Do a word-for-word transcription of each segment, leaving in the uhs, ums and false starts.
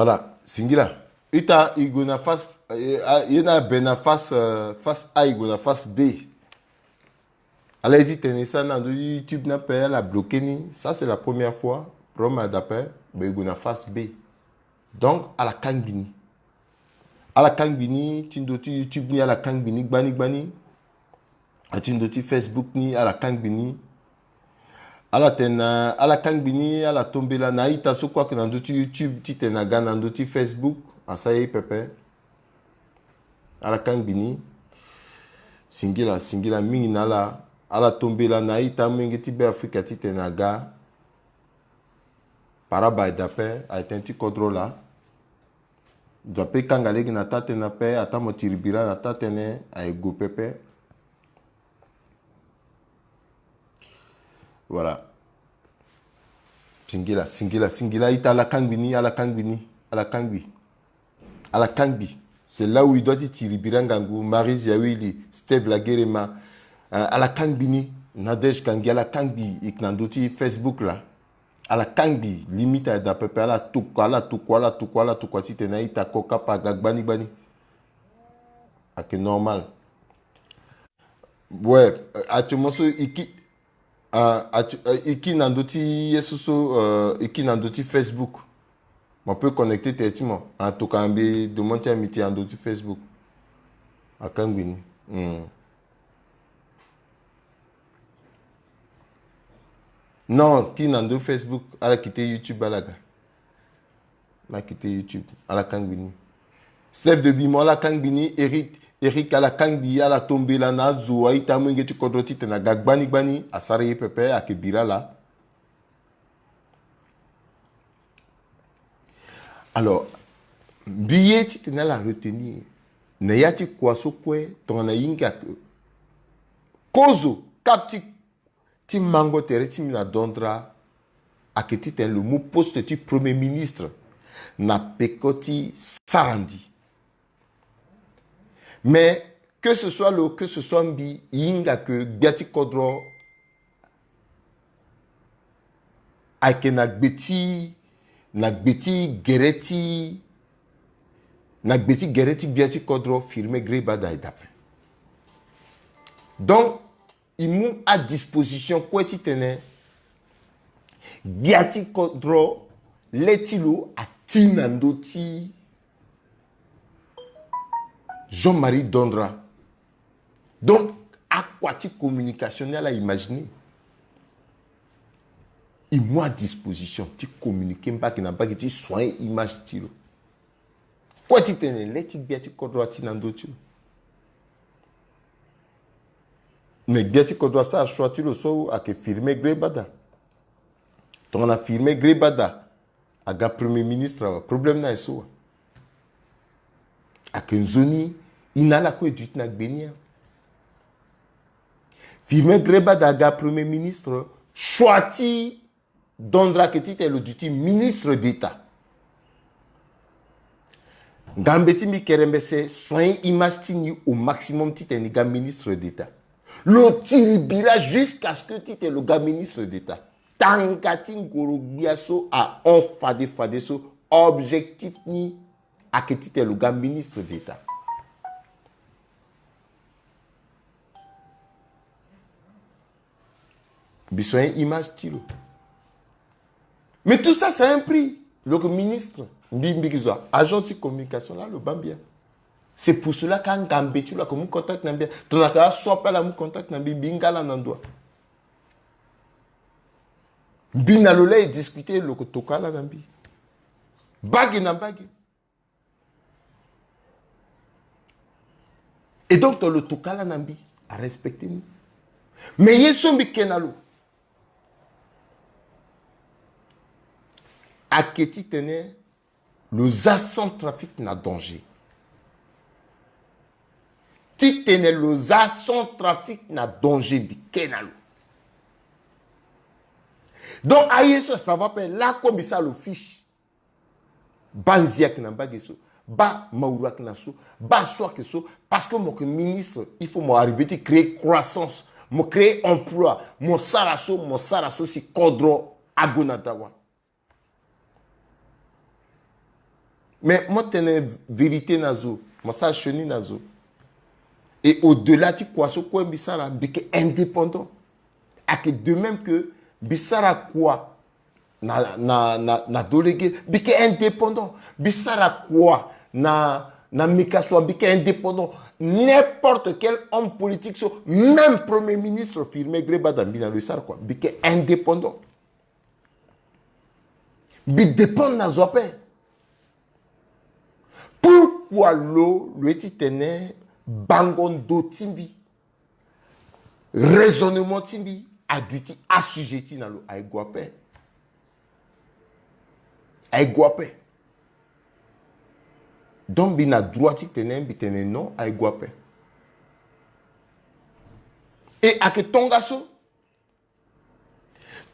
Voilà, singila. Ita, i gue na face, eh, ah, ye na abe na face, euh, face A, i gue na face B. Ala ye ti tene sa na ndö ti YouTube ni ape, ala bloqué ni. Ça, c'est la première fois. Rome adapé, ben, i gue na face B. Donc, ala kangbi ni. Ala kangbi ni ti ndö ti YouTube ni, ala kangbi ni gbani gbani. A ti ndö ti Facebook ni, ala kangbi ni. Ala tene na, ala kangbi ni, ala tombela na a-ita so kue ayeke na ndö ti YouTube titene aga na ndö ti Facebook, asara ye pepe. Ala kangbi ni. Singila, singila mingi na ala. Ala tombela na a-ita amolenge ti Beafrika titene aga. Paraba aye dape, aye tënë ti kodro laa. Zo ape kanga lege na taa-tënë ape, ataa mo tiri bira na taa-tënë, aye gue pepe. Voilà. Singila, singila, singila, ita, ala kangbi ni, ala kangbi ni, ala kangbi. Ala kangbi. C'est là où i doit ti tiri bira ngangu, Maryse Yawili, Steve Lagerema, euh, ala kangbi ni, Nadège Kangi, ala kangbi, i yeke na ndö ti Facebook laa. Ala kangbi, limite aye daa pepe, ala tokua, ala tokua, ala tokua, ala tokua titene a-ita Kokapa aga gbani gbani. Ayeke normal. Ouais, euh, actuellement so i ki, euh, actu-, euh, i ki na ndö ti ye so so, euh, i ki na ndö ti Facebook. Mo peut connecter tene ti mo. En tout cas, mbi demande ti amitié na ndö ti Facebook. Akangbi ni. Hmm. Non, ki na ndö Facebook, ala kite YouTube, ala ga. Ala kite YouTube, ala kangbi ni. Steve de Bimo, ala kangbi ni. Eric, Eric, ala kangbi, ala tombela na azo a-ita amolenge ti kodro titene aga gbani gbani, asara ye pepe, ayeke bira laa. Alors, mbi ye titene ala retenir na ya ti kua so kue, tongana hinga ke kozo kap ti, ti mango tere ti mbi na Dondra, ayeke titene lo mu poste ti Premier Ministre na peko ti Sarandi. Mais que ce soit lo, que ce soit mbi, e hinga ke gbia ti kodro ayeke na gbe ti, na gbe ti gere ti, na gbe ti gere ti gbia ti kodro, Firmin Grébada aye dape. Donc, e mu adisposition kue titene gbia ti kodro, le ti lo ati na ndö ti Jean-Marie Dondra. Donc, akua ti communication ni, ala imaginer. E mu adisposition ti communiquer mbage na mbage, ti soigner image ti lo. Kue titene le ti gbia ti kodro ati na ndö ti lo. Mais gbia ti kodro asara choix ti lo so ayeke Firmin Grébada. Tongana Firmin Grébada aga Premier Ministre awe, problème ni aye so wa. Ayeke nzoni, e na ala kue e duti na gbe ni awe. Firmin Grébada aga Premier Ministre, choix ti Dondra ayeke titene lo duti Ministre d'État. Ngambe ti mbi kerembese, soigner image ti ni au maximum titene e ga Ministre d'État. Lo tiri bira jusqu'à ce que titene lo ga Ministre d'État. Tanga ti ngoro-gbia so ahon fade fade so, objectif ni ayeke titene lo ga Ministre d'État. Mbi soigner image ti lo. Mais tout ça, c'est un prix. Lo yeke ministre, mbi, mbi yeke zo agence ti communication laa, lo baa mbi ya. C'est pour cela que angambe ti lo ayeke mu contact na mbi ya. Tongana ayeke aso ape ala mu contact na mbi, mbi hinga ala na ndo wa. Mbi na lo laa e discuter, lo yeke tokua ala na mbi. Mbage na mbage. Et donc, tongana lo tokua ala na mbi, arespecter ni. Mais ye so mbi ke na lo ayeke titene lo za Centrafrique na danger. Titene lo za Centrafrique na danger, mbi ke na lo. Donc, aye so ça va pe lakue mbi sara lo fiche. Baa nzi ayeke na mbage so, baa mauru ayeke na so, baa so ayeke so, parce que mo yeke ministre, il faut mo arriver ti créer croissance, mo créer emploi, mo sara so, mo sara so si kodro ague na dawa. Mais mo tene vérité na zo, mo sara sioni na zo. Et au-delà ti kua so kue mbi sara, mbi yeke indépendant. Ayeke de même que mbi sara kua na, na, na, na do lege, mbi yeke indépendant. Mbi sara kua na, na meka so, mbi yeke indépendant. N'importe quel homme politique so, même premier ministre Firmin Gré Badambi na lo e sara kua, mbi yeke indépendant. Mbi dépendre na zo ape. Pourquoi lo, lo ye ti tene bango ndo ti mbi, raisonnement ti mbi aduti assujetti na lo? Aye gue ape. Aye gue ape. Donc mbi na droit ti tene, mbi tene non, aye gue ape. Et ayeke tongaso,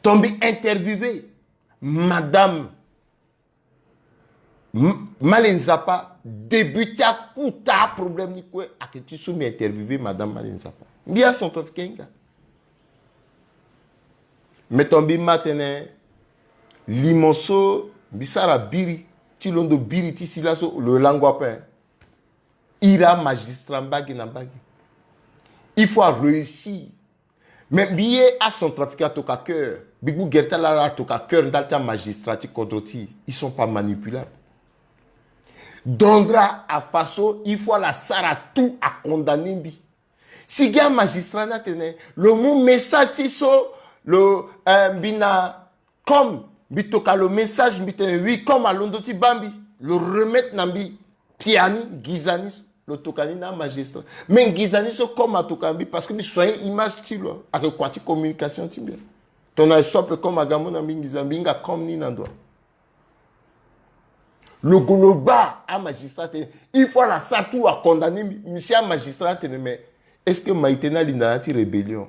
ton mbi interviewé madame M-, Male Nzapa, début ti akuta problème ni kue ayeke ti so mbi interviewé madame Male Nzapa. Mbi acentrafricain hinga. Mais ton mbi ma tene limo so mbi sara biri ti londo biri ti si laso, lo lango ape. Iri amagistrat mbage na mbage. Il faut aréussir. Mais mbi ye acentrafricain atoka cœur. Mbi gbu gere ti ala, ala atoka cœur ndali ti amagistrat ti kodro ti e. Ils sont pas manipulables. Dondra afa so, il faut ala sara tout acondamner mbi. Si gi amagistrat ni atene lo mu message ti so, lo, eh, mbi na Comme mbi toka lo message, mbi tene oui, comme alondo ti baa mbi, lo remettre na mbi pia ni, nginza ni so, lo toka ni na amagistrat. Mais nginza ni so comme atoka na mbi, parce que mbi soigner image ti lo, ayeke kua ti communication ti mbi. Tongana e so ape comme aga mu na mbi nginza, mbi hinga comme ni na ndo. Lo gue lo baa amagistrat atene il faut ala sara tout acondamner mbi. Mbi si amagistrat atene mais est-ce que Maïté ni alinda na ya ti rébellion?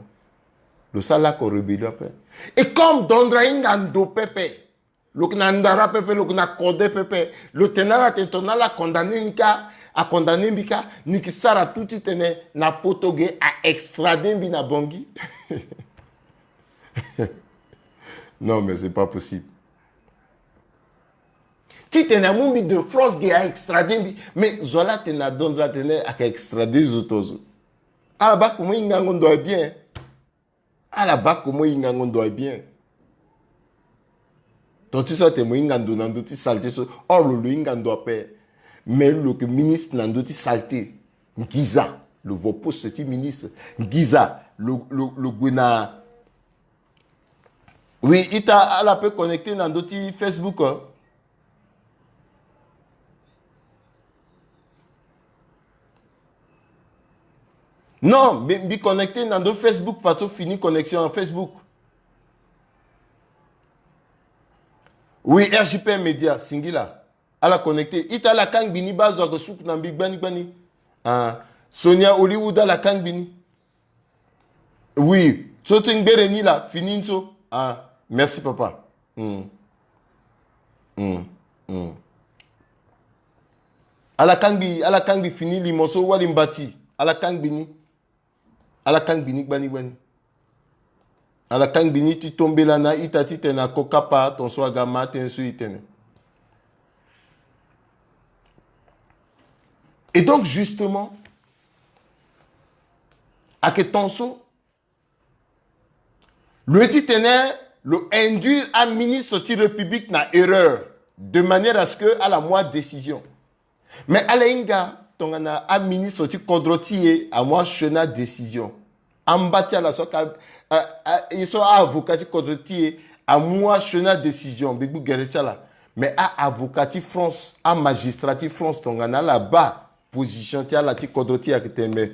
Lo sara lako rébellion ape. Et comme Dondra ahinga ndo pepe, lo yeke na ndara pepe, lo yeke na kode pepe, lo tene ala tene tongana ala condamner ni kâ, acondamner mbi kâ, ni yeke sara tout titene na poto ge a extrader mbi na Bangui. Non, mais c'est pas possible. Titene amu mbi de France ge a extrader mbi. Mais zo ala tene na Dondra atene ayeke extrader zo tongaso. Ala baa comment e hingango ndo aye bien. Ala baa comment e hingango ndo aye bien. Ton ti so atene mo hinga ndo na ndö ti saleté so. Or lo, lo hinga ndo ape. Mais lo yeke ministre na ndö ti saleté. Nginza. Lo vo poste ti ministre. Nginza. Lo, lo, lo gue na Oui, ita, ala peut connecter na ndö ti Facebook, hein. Non, mbi, mbi connecter na ndö Facebook, faso fini connexion na Facebook. Oui, R J P M Média, singila. Ala connecter. Ita, ala kangbi ni baa zo ayeke suku na mbi gbani gbani. Ah, Sonia Hollywood, ala kangbi ni. Oui, so ti ngbere ni laa, fini ni so. Ah, merci papa. Hmm. Hmm. Hmm. Ala kangbi, ala kangbi fini limo so, wali mbati. Ala kangbi ni. Ala kangbi ni gbani gbani. Ala kangbi ni ti tombela na ita titene ako kapa, ton so aga ma tënë so e tene. Et donc, justement, ayeke ton so, lo ye titene lo induire aministre ti République na erreur, de manière à ce que ala mu adécision. Mais ala hinga tongana aministre ti kodro ti e amu asioni adécision. Amba ti ala so aka, a, a, e so a-avocat ti kodro ti e amu asioni adécision, mbi gbu gere ti ala. Mais a-avocat ti France, amagistrat ti France, tongana ala baa position ti ala ti kodro ti e ayeke tene, mais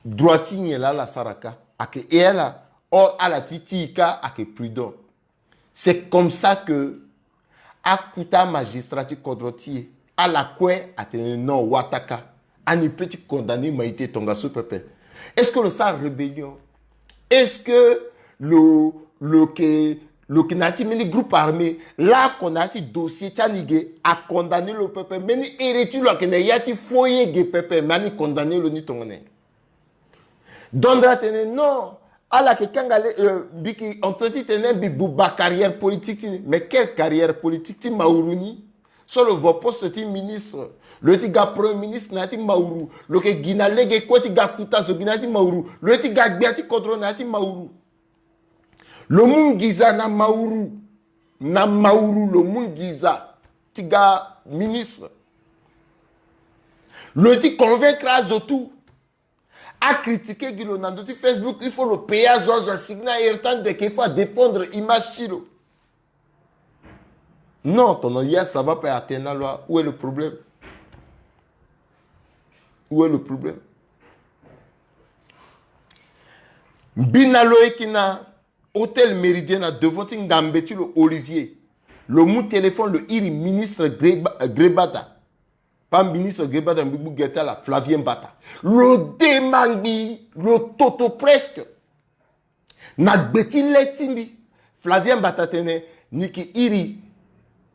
droit ti nyen laa ala sara kâ? Ayeke e ala, or ala ti ti e kâ ayeke prudent. C'est comme ça que akuta amagistrat ti kodro ti e, ala kue atene non, wataka. Ani peut ti condamner Maïté tongaso pepe. Est-ce que lo sara rébellion? Est-ce que lo, lo yeke, lo yeke na ya ti mbeni groupe armé? Lako na ya ti dossier ti ani ge, acondamner lo pepe. Mbeni ere ti lo ayeke na ya ti foyer ge pepe, mais ani condamner lo ni tongana nyen? Dondra atene non, ala yeke kanga le, euh, mbi yeke en train titene mbi buba carrière politique ti ni. Mais quelle carrière politique ti Mauru ni? So lo vo poste ti ministre, lo ye ti ga premier ministre na ya ti Mauru. Lo yeke gi na lege kue ti ga kuta zo gi na ya ti Mauru. Lo ye ti ga gbia ti kodro na ya ti Mauru. Lo mu nginza na Mauru. Na Mauru lo mu nginza ti ga ministre. Lo ye ti convaincre azo tout. Acritiquer gi lo na ndö ti Facebook, il faut lo payer azo, azo asigi na airtime, dès que il faut adépendre image ti lo. Non, ton ya ça va pas atteindre la loi. Où est le problème? Où est le problème? Mbi na lo yeke na Hôtel Méridien na devant ti ngambe ti lo Olivier. Lo mu téléphone lo iri ministre Greba- Grebata. Pas ministre Grebata, mbi gbu gere ti ala, Flavien Bata. Lo demande mbi, lo toto presque. Na gbe ti le ti mbi, Flavien Bata atene ni yeke iri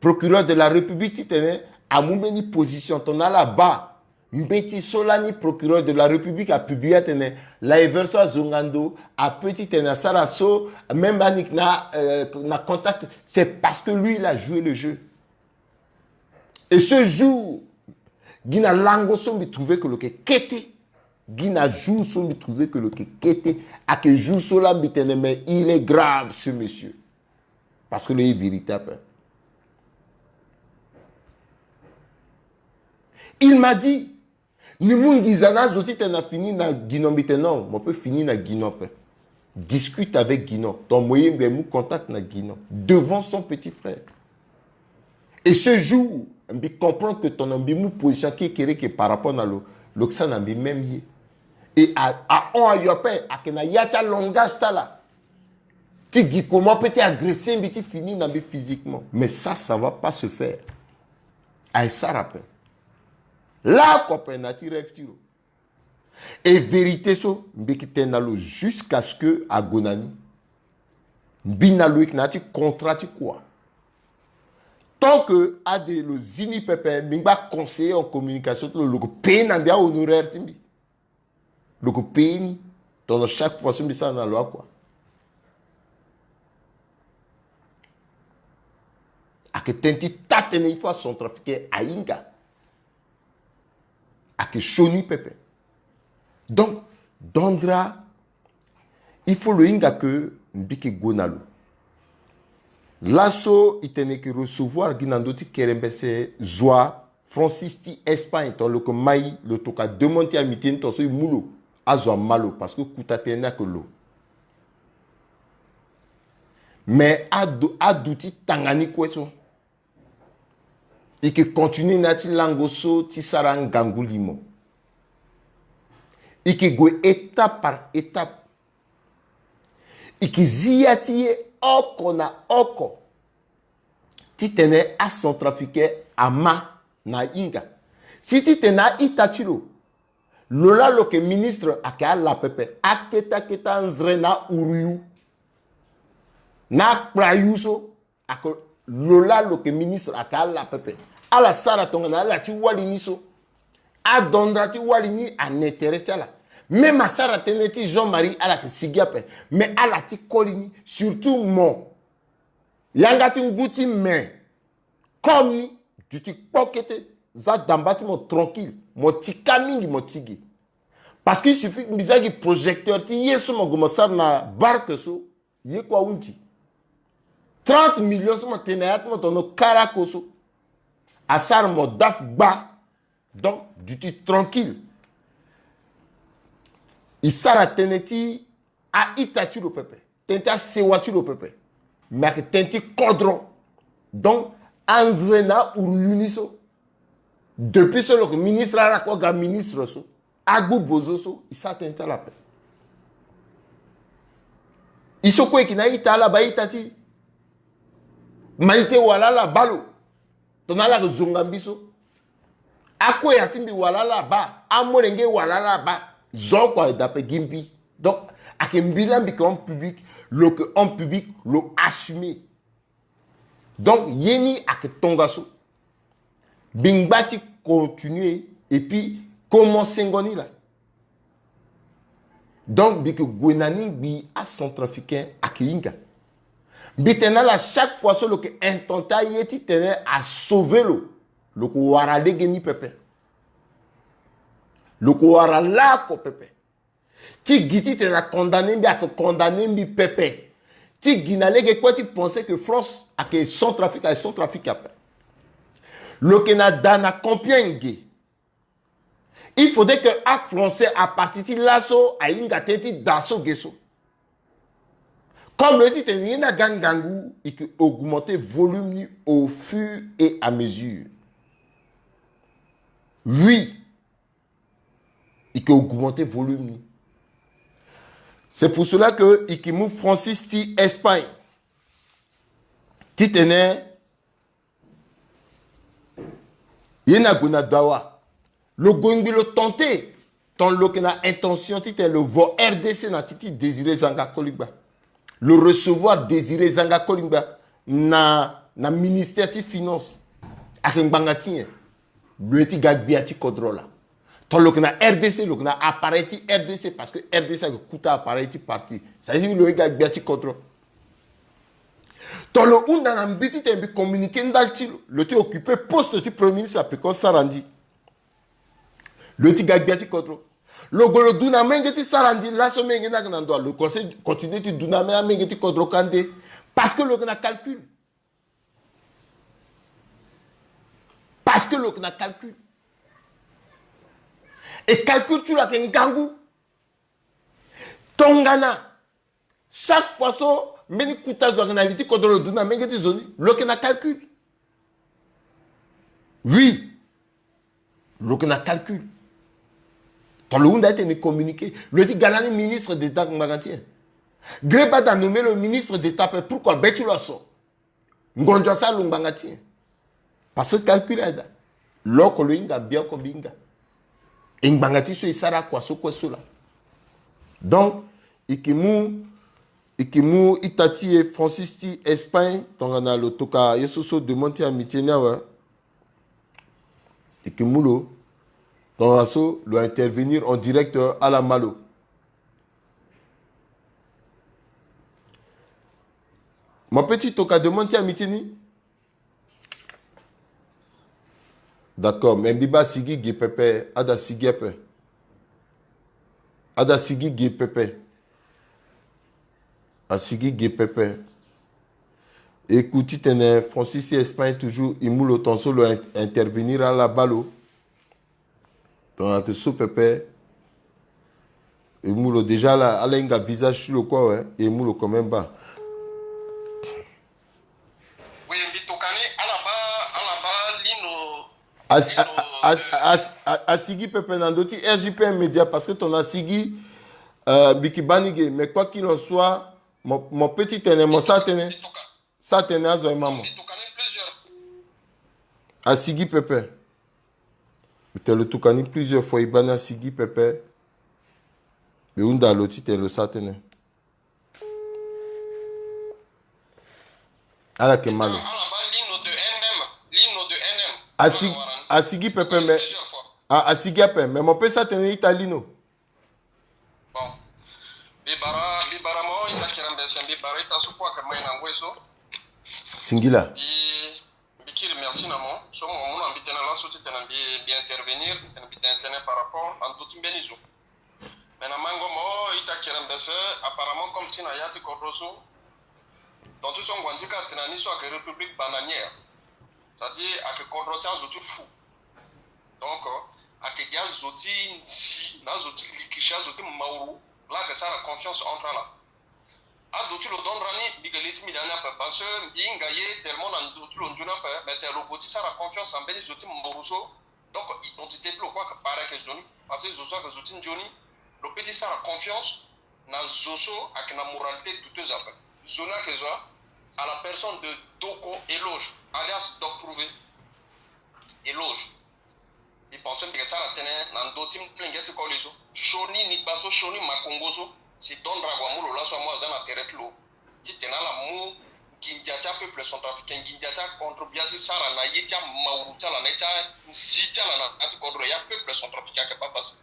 procureur de la République titene amu mbeni position. Tongana ala baa mbeti so lani procureur de la République apublie atene Laever so azonga ndo, ape titene asara so, même ani yeke na, euh, na contact, c'est parce que lui il a joué le jeu. Et ce jour, gi na lango so mbi trouver que lo yeke kete. Gi na jour so mbi trouver que lo yeke kete. Ayeke jour so la mbi tene, mais il est grave ce monsieur. Parce que lo ye vérité ape. Il m'a dit, ni mu nginza na azo titene afini na Guinon. Mbi tene non, mo peut fini na Guinon ape. Discute avec Guinon. Donc mo ye mbi amu contact na Guinon devant son petit frère. Et ce jour, mbi comprendre que tongana mbi mu position kekereke par rapport na lo, lo yeke sara na mbi même ye. Et a, ahon ayo ape ayeke na ya ti alongage ti ala ti gi comment peut ti agresser mbi ti fini na mbi physiquement. Mais ça, ça va pas se faire. Aye sara ape. Laoko ape na ya ti rêve ti lo. Et vérité so mbi yeke tene na lo jusqu'à ce que ague na ni. Mbi na lo yeke na ya ti contrat ti kua. Tant que ade lo zi ni pepe, mbi ngba conseiller en communication ti lo, lo yeke payer na mbi ahonoraire ti mbi. Lo yeke payer ni tongana chaque fois so mbi sara na lo akua. Ayeke tënë ti taa tënë, il faut acentrafricain ahinga. Ayeke sioni pepe. Donc, Dandra, il faut lo hinga que mbi yeke gue na lo. Laso e tene e yeke recevoir gi na ndö ti kerembese João Francis ti Espagne, tongana lo yeke mai, lo tokua demande ti amitié ni, tongana so e mu lo, azo ama lo parce que kota tënë ni ayeke lo. Mais adu, aduti tanga ni kue so, e yeke continuer na ya ti lango so ti sara ngangu limo. E yeke gue étape par étape. E yeke zi ya ti ye oko na oko titene acentrafricain ama na ahinga. Si titene a-ita ti lo, lo laa lo yeke ministre, ayeke ala pepe. Akete akete anzere na ahuruyu na akpalayu so, ayeke lo laa lo yeke ministre, ayeke ala pepe. Ala sara tongana ala ti wali ni so. Adondra ti wali ni a na intérêt ti ala. Même asara tënë ti Jean-Marie, ala yeke sigi ape. Mais ala ti koli ni, surtout mo, yanga ti ngu ti me, comme ni, duti kpo kete, za damba ti mo tranquille, mo tika mingi, mo ti ge. Parce qu'il suffit mbi za gi projecteur ti ye so mo gue mo sara na barque so, ye kue ahunzi. Trente millions so mo tene na ya ti mo tongana karako so, asara mo dafu gba. Donc duti tranquille. E sara tënë ti a-ita ti lo pepe, tënë ti asewa ti lo pepe. Me ayeke tënë ti kodro. Donc anzere na ahuruyu ni so, depuis so lo yeke ministre, ala kue aga ministre so, agbu bozo so, e sara tënë ti ala ape. E so kue e yeke na a-ita, ala baa a-ita ti e. Mai te wala ala baa lo tongana ala yeke zonga mbi so. Akoya ti mbi wala ala baa, amolenge wala ala baa. Zo oko aye daa ape gi mbi. Donc ayeke mbi laa mbi yeke homme public, lo yeke homme public, lo assumer. Donc ye ni ayeke tongaso. Mbi ngba ti continuer et puis commencer ngo ni laa. Donc mbi yeke gue na ni ngbii acentrafricain ayeke hinga. Mbi tene na ala chaque fois so lo yeke intenter aye titene asauver lo, Lo ko wara lege ni pepe. Lo ko wara laoko pepe. Ti gi titene a condamné mbi, ayeke condamné mbi pepe. Ti gi na lege kue ti pensé que France ayeke Centrafrique, ayeke Centrafrique ape. Lo yeke na da na Compiègne ge. Il faudrait que a Français apartir ti laso ahinga tënë ti da so ge so. Comme lo ye titene ye ni aga ngangu, e yeke augmenter volume ni au fur et à mesure. Oui. E yeke augmenter volume ni. C'est pour cela que e yeke mu Francis ti Espagne titene ye ni ague na dawa. Lo gue ngbi lo tente. Tongana lo yeke na intention titene lo vo R D C na ti ti Désiré Zanga Kolingba. Lo recevoir Désiré Zanga Kolingba na, na ministère ti finance. Ayeke ngbanga ti nyen? Lo ye ti ga gbia ti kodro laa. Tongana lo yeke na R D C, lo yeke na appareil ti R D C, parce que R D C ayeke kota appareil ti parti. Ça veut dire lo ye ga gbia ti kodro. Tongana lo hunda na mbi titene mbi communiquer ndali ti lo, lo ti occuper poste ti premier ministre, apeko Sarandji. Lo ye ti ga gbia ti kodro. Lo gue lo du na amolenge ti Sarandji, laso amolenge ni ayeke na ndo, lo conseil continuer ti du na amolenge ti kodro kande. Parce que lo yeke na calcul. Parce que lo yeke na calcul. E calcul ti lo ayeke ngangu. Tongana chaque fois so mbeni kota zo ayeke na li ti kodro, lo du na menge ti zo ni, lo yeke na calcul. Oui. Lo yeke na calcul. Tongana lo hunda titene e communiquer, lo ye ti ga lani ministre d'État ngbanga ti nyen? Gre bada nommé lo ministre d'État ape, pourquoi be ti lo aso? Ngonzo asara lo ngbanga ti nyen? Parce que calcul ayeke daa. Lo oko lo hinga, mbi oko mbi hinga. E ngbanga ti so e sara akua so kue so laa. Donc e yeke mu, e yeke mu ita ti e Francis ti Espagne, tongana lo toka ye so so demande ti amitié ni awe. E yeke mu lo. Tongana so lo intervenir en direct, euh, ala ma lo. Mo peut ti toka demande ti amitié ni? D'accord, mais mbi baa asigi ge pepe, ada sigi ape. Ada sigi ge pepe. Asigi ge pepe. E ku titene Francis ti Espagne toujours e mu lo, tongaso lo in-, intervenir ala baa lo. Tongana ayeke so pepe, e mu lo déjà, ala, ala hinga visage ti lo kue awe, e mu lo quand même baa. Oui, mbi tokua ni, ala baa, ala baa lino. As-, lino, as-, euh, as-, a-, asigi pepe na ndö ti R J P M Média, parce que tongana asigi, euh, mbi yeke baa ni ge, mais quoi qu'il en soit, mo, mo peut ti tene, mo sara tënë. Mbi tokua. Sara tënë azo aye ma mo. Mbi tokua ni plusieurs. Asigi pepe. Mbi tene lo tokua ni plusieurs fois, e baa ni asigi pepe. Mbi hunda lo titene lo sara tënë. Ala yeke ma lo. Ala baa lino de N M, lino de N M. Asi-, asigi pepe, mais, plusieurs fois. A, asigi ape, mais mo peut sara tënë ita lino. Bon. Mbi bara, mbi bara mo, ita kerembese, mbi bara ita so kue ayeke mai na ngoi so. Singila. Mbi, mbi kiri merci na mo. So mo mu na mbi tënë laso titene mbi, mbi intervenir, titene mbi tene tënë par rapport na ndö ti mbeni zo. Mais na mango mo, ita kerembese, apparemment comme ti na ya ti kodro so, donc ti so ngua nzika atene na ni so ayeke république bananière. C'est-à-dire ayeke kodro ti azo ti fou. Donc, euh, ayeke gi azo ti nzi na azo ti likisi, azo ti mauru, la ayeke sara confiance entre ala. Ado ti lo dondra ni, mbi ga li ti mbi na ni ape, parce que mbi hinga ye tellement na ndo ti lo nzoni ape, mais tene lo gue ti sara confiance na mbeni zo ti mauru so. Donc, identité ti lo kue ayeke pare ayeke zo ni, parce que zo so ayeke zo ti nzoni, lo peut ti sara confiance na zo so ayeke na moralité douteuse ape. Zo ni ayeke zo, à la personne de Doko Eloge, alias Doc Prouvé. Eloge. Mbi pense mbi yeke sara tënë na ndö ti molenge ti koli so. Sioni ni gba so, sioni makongo so, si dondra ague amu lo laso amu aza na tere ti lo. Titene ala mu nginza ti apeuple centrafricain, nginza ti akontribua ti sara na ye ti amauru ti ala, na ye ti anzi ti ala na ya ti kodro, ya peuple centrafricain ayeke baa pasi.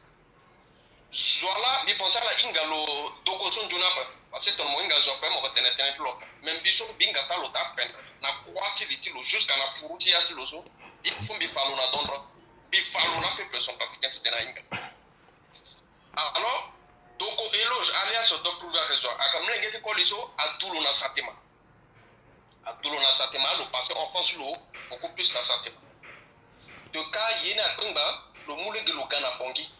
Zo ala, mbi pense ala hinga lo Doko so nzoni ape. Parce que tongana mo hinga zo ape, mo yeke tene tënë ti lo ape. Mais mbi so mbi hinga ti ala ota ape na kuâ ti li ti lo, jusqu'à na puru ti ya ti lo so. Il faut mbi fa lo na dondro. Mbi fa lo na peuple centrafricain ti tene ahinga. Alors, Doko Eloge alias Doc Rouge a raison. Aka mlenge ti koli so adu lo na satema. Adu lo na satema, lo passe enfance lo beaucoup plus na satema. De ka ye ni akpengba, lo mu lege lo ga na Bangui.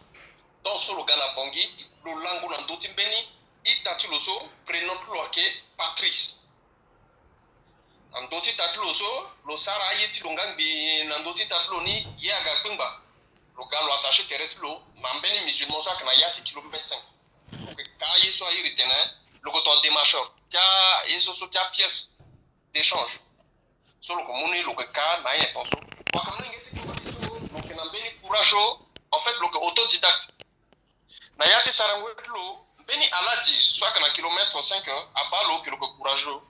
Tant so lo ga na Bangui, lo lango na ndö ti mbeni ita ti lo so, prénom ti lo ayeke Patrice. Na ndö ti ita ti lo so, lo sara aye ti lo nga ngbii na ndö ti ita ti lo ni, ye aga kpengba. Lo ga lo attaché tere ti lo na mbeni musulman so ayeke na ya ti kilomètre cinq. Lo yeke ka ye so a iri tene, lo yeke ton démarcheur ti a ye so so ti apièce d'échange. So lo yeke mu ni lo yeke ka na anyen ton so. Wala ka mlenge ti koli so, lo yeke na mbeni courage so, en fait lo yeke autodidacte. Na ya ti sarango ti lo, mbeni aladi so ayeke na kilomètre cinq abaa lo ke lo yeke courageux.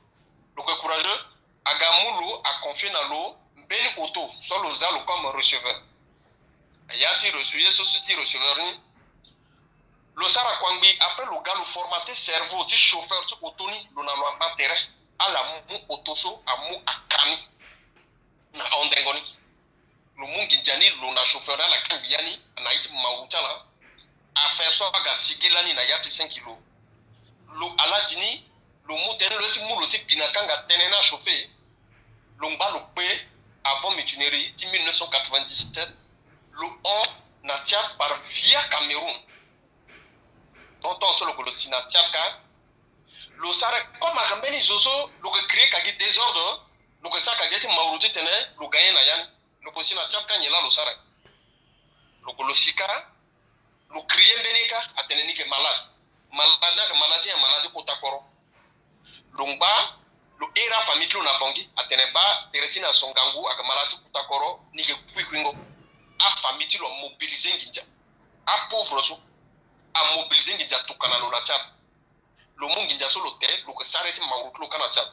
Lo yeke courageux, aga mu lo, aconfie na lo mbeni auto so lo za lo comme receveur. Ya ti reçu- ye so si ti receveur ni, lo sara kua ngbii, après lo ga lo formaté cerveau ti chauffeur ti auto ni, lo na lo abaa tere. Ala mu auto so amu aka ni na ahon dengo ni. Lo mu nginza ni, lo na chauffeur ni ala kangbi ya ni na ye ti mauru ti ala. Affaire so aga sigi lani na ya ti cinq kilo. Lo aladi ni, lo mu tënë lo ye ti mu lo ti bi na kanga tënë ni achauffé. Lo ngba lo kpe avant mutinerie ti mille neuf cent quatre-vingt-dix-sept. Lo hon na Tchad par via Cameroun. Donc tant so lo ke lo si na Tchad ka, lo sara comme aka mbeni zo so lo ke créer ka gi désordre, lo ke sara ka gi ye ti mauru ti tene lo gagné na ya ni. Lo ke si na Tchad ka, nyen laa lo sara? Lo ke lo si ka, lo créer mbeni ka, atene ni ke malade. Malade ni ayeke malade ti nyen? Malade ti kota koro. Lo ngba, lo here afamille ti lo na Bangui, atene baa tere ti ni aso ngangu, ayeke malade ti kota koro, ni ke kui kuingo. Afamille ti lo amobilisé nginza. Apauvre so amobilisé nginza tokua na lo na Tchad. Lo mu nginza so lo te, lo ke sara ye ti mauru ti lo ka na Tchad.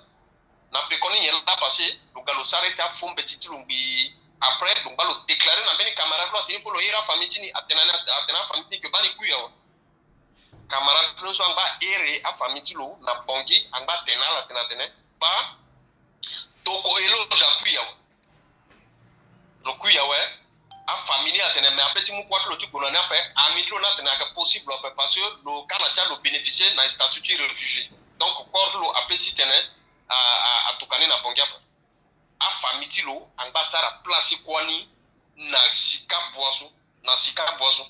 Na pekoni nyen laa passé, lo ga lo sara ye ti afo mbeti ti lo ngbii. Après lo ngba lo déclaré na mbeni camarade ti lo, atene il faut lo here afamille ti ni, atene ni, atene afamille ti ni ke baa ni kui awe. Camarade ti lo so angba here afamille ti lo na Bangui, angba tene na ala tene atene baa Doko Eloge akui awe. Lo kui awe. Afamille ni atene mais ape ti mu kuâ ti lo ti gue na ni ape. Ami ti lo ni atene ayeke possible ape parce que lo ka na ti ala lo bénéficier na statut ti réfugié. Donc corps ti lo ape ti tene a, a, atokua ni na Bangui ape. Afamille ti lo angba asara place ti kuâ ni na sika bua so, na sika bua so.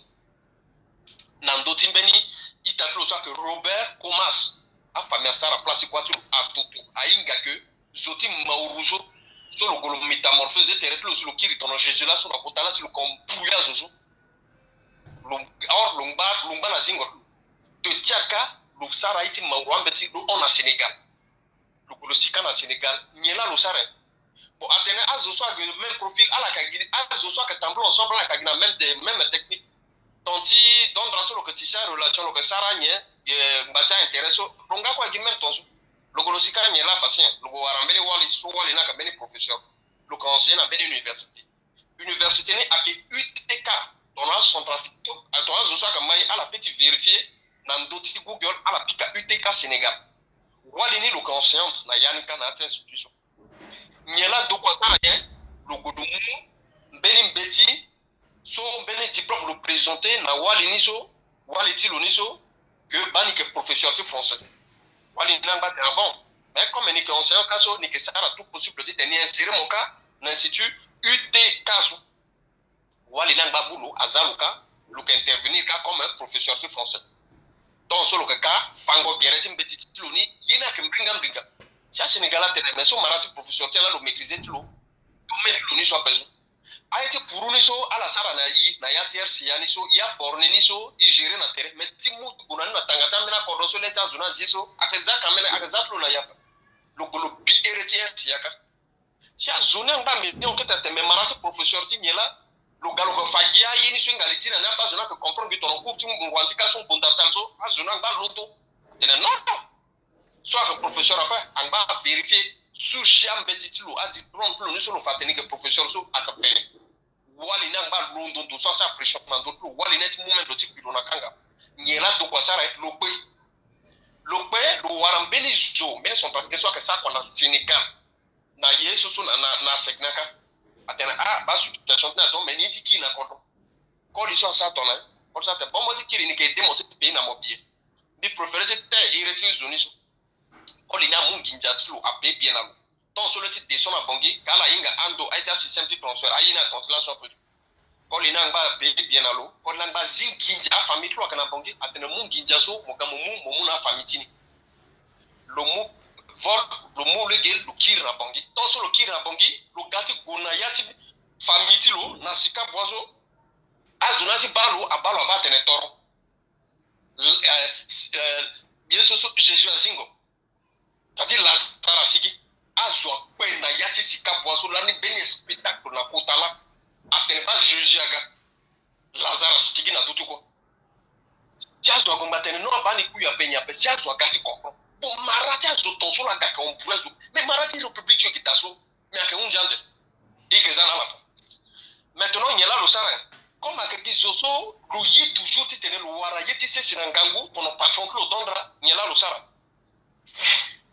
Na ndö ti mbeni ita ti lo so ayeke Robert Comas. Afamille asara place ti kuâ ti lo atutu. Ahinga ke zo ti mauru so, so lo gue lo métamorphosé tere ti lo si lo kiri tongana Jésus laa so na kota laa si lo ke embrouillé azo so. Lo, or lo ngba, lo ngba na zingo ti lo. De Tchad ka, lo sara ye ti mauru ambeti lo hon na Sénégal. Lo gue lo si ka na Sénégal, nyen laa lo sara? Bon, atene azo so ayeke même profil, ala yeke gi, azo so ayeke tambula ensemble, ala yeke gi na même, même technique. Ton ti dondra so lo yeke ti sara relation, lo yeke sara nyen, eh, ngba ti a-intérêt so, lo nga kue agi même ton so. Lo gue lo si ka, nyen laa passé? Lo gue wara mbeni wali so, wali ni ayeke mbeni professeur. Lo yeke enseigné na mbeni université. Université ni ayeke U T K. Tongana acentrafrique, tongana azo so ayeke mai, ala peut ti vérifier na ndö ti Google, ala pika U T K Sénégal. Wali ni lo yeke enseignante na ya ni ka na ya ti institution. Nyen laa Doko asara nyen? Lo gue lo mu mbeni mbeti so, mbeni diplôme lo présenté na wali ni so, wali ti lo ni so, que baa ni yeke professeur ti français. Wali ni angba atene ah bon, mais comme ni yeke enseignant ka so, ni yeke sara tout possible ti tene ni insérer mo ka na institut U T K so. Wali ni angba abu lo, aza lo ka, lo yeke intervenir ka comme professeur ti français. Ton so lo yeke ka fango gere ti mbeti ti lo ni, ye ni ayeke mbinga mbinga. Si aSénégal atene mais so mara ti professeur ti ala lo maîtriser ti lo, domaine ti lo ni so ape so. Aye ti puru ni so ala sara na i na ya ti R C A ni so, i aborne ni so i gérer na tere, mais ti mu ti gue na ni na tanga ti ambeni akodro so le ti azo ni azi so, ayeke za ka mbeni, ayeke za ti lo na ya. Lo gue lo bi ere ti R C A ka. Si azo ni angba mbi ni, on peut tene mara ti professeur ti nyen laa? Lo ga lo ga fa gi aye ni so i nga li ti na ni, aba azo ni ayeke comprendre gi tongana cours ti ngbongbonga ti ka so ngbonda tali so, azo ni angba londo. Tene non. So ayeke professeur ape, angba avérifier souche ambeti ti lo, adiplôme ti lo ni so lo fa tene ni yeke professeur so ayeke pene. Wali ni angba londo ndo so asara pression na ndö ti lo, wali ni ti mu mendo ti kpi lo na kanga. Nyen laa Doko asara? Lo kpe. Lo kpe, lo wara mbeni zo, mbeni centrafricain so ayeke sara kua na Sénégal. Na ye so so na, na, na Segna ka. Atene ah, baa situation ti ni aton, mais ni ti kiri na kodro. Koli so asara tongana ni? Koli so atene bon, mo ti kiri, ni ke aidé mo ti payer na mo billet. Mbi préféré ti te iri ti zo ni so. Koli ni amu nginza ti lo, apayer billet na lo. Tant so lo ti descend na Bangui, ka ala hinga ando aye ti asystème ti transfert, aye ni aton ti laso ape. Koli ni angba apayer billet na lo, koli ni angba azi nginza afamille ti lo ayeke na Bangui. Atene mu nginza so mo ga mo mu, mo mu na afamille ti ni. Lo mu vol, lo mu lege, lo kiri na Bangui. Tant so lo kiri na Bangui, lo ga ti gue na ya ti famille ti lo na Sicap Bois so. Azo ni ati baa lo, abaa lo abaa atene toro. L-, eh, s-, eh, ye so so Jésus azingo. C'est-à-dire Lazare asigi. Azo akpe na ya ti Sicap Bois so lani mbeni spectacle na kota laa. Atene baa Jésus aga. Lazare asigi na duti kue. Si azo ague ngba atene non, abaa ni kui ape nyen ape, si azo aga ti comprendre. Bon, mara ti azo ton so laa aga ayeke embourré azo. Mais mara ti République so ayeke daa so. Mais ayeke hunzi ande. I yeke za na ala. Maintenant nyen laa lo sara? Comme ayeke gi zo so lo ye toujours titene lo wara ye ti sese na ngangu tongana patron ti lo Dondra, nyen laa lo sara?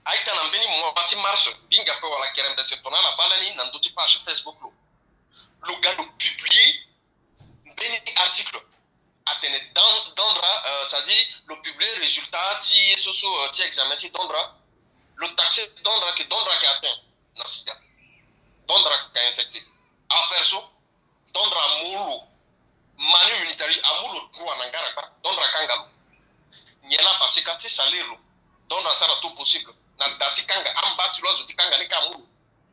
A-ita na mbeni mois ti mars, mbi hinga ape wala kerembese tongana ala baa lani na ndö ti page Facebook lo. Lo ga lo publier mbeni article. Atene Don-, Dondra, euh, c'est-à-dire lo publier résultat ti ye so so, euh, ti examen ti Dondra. Lo taxé Dondra que Dondra ayeke atteint na sida. Dondra ayeke infecté. Affaire so, Dondra amu lo, Manu Militari amu lo droit na ngara kpa. Dondra akanga lo. Nyen laa apasé ka ti salir lo? Dondra asara tout possible na da ti kanga, amba ti lo azo ti kanga ni ka amu lo.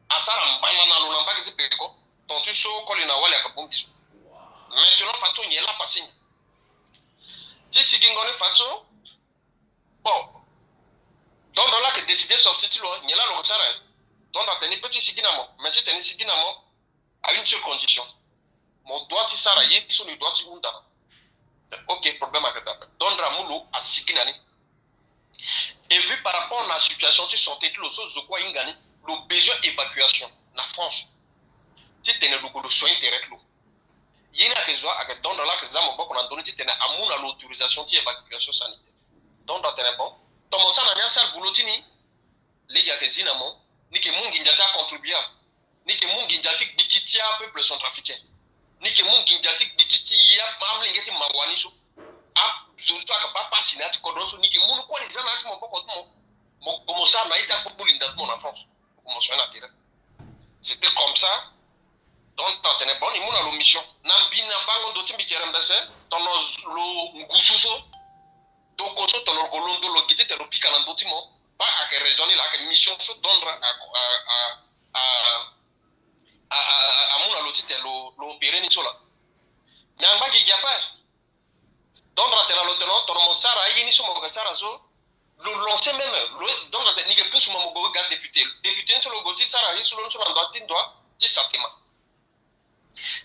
Asara mbana na lo na mbage ti peko. Ton ti so koli na wali ayeke bongbi so. Maintenant fadeso nyen laa apasé nyen? Ti sigingo ni fadeso. Bon, Dondra laa ayeke décidé sorti ti lo, nyen laa lo yeke sara? Dondra atene ni peut ti sigi na mo, mais titene ni sigi na mo, à une seule condition. Mo doit ti sara ye so ni doit ti hunda. Ok, problème ayeke daa ape. Dondra amu lo asigi na ni. Et vu par rapport na situation ti santé ti lo so zo kue ahinga ni, lo besoin évacuation na France. Titene lo gue lo soigner tere ti lo. Ye ni ayeke zo, ayeke Dondra laa ayeke za maboko na ndö ni titene amu na lo autorisation ti évacuation sanitaire. Dondra atene bon, tongana mo sara na ni asara bulo ti ni, lege ayeke zi na mo, ni yeke mu nginza ti acontribuable. Ni yeke mu nginza ti gbiki ti apeuple centrafricain. Ni yeke mu nginza ti gbiki ti ya amolenge ti mawa ni so. Azo so ayeke baa pasi na ya ti kodro ni so, ni yeke mu ni kue ni za na ya ti maboko ti mo. Mo gue mo sara na ya ti akpokpo linda ti mo na France. Mo soigner na tere. C'était comme ça. Donc atene bon, ni mu na lo mission. Na mbi na bango ndo ti mbi kerembese, tongana lo ngusu so, doko so tongana lo gue londo lo gi titene lo pika na ndö ti mo. Baa ayeke raison ni laa, ayeke mission so Dondra a, a, a, a, a, a, amu na lo titene lo, lo opérer ni so laa. Mais angba gi gi ape. Dondra atene na lo tene, tongana mo sara aye ni so mo yeke sara so, lo lancer même, lo, Dondra atene ni yeke pusu mo, mo gue ga député. Député ni so lo gue ti sara ye so lo ni so na ndo ti ndo ti Satema.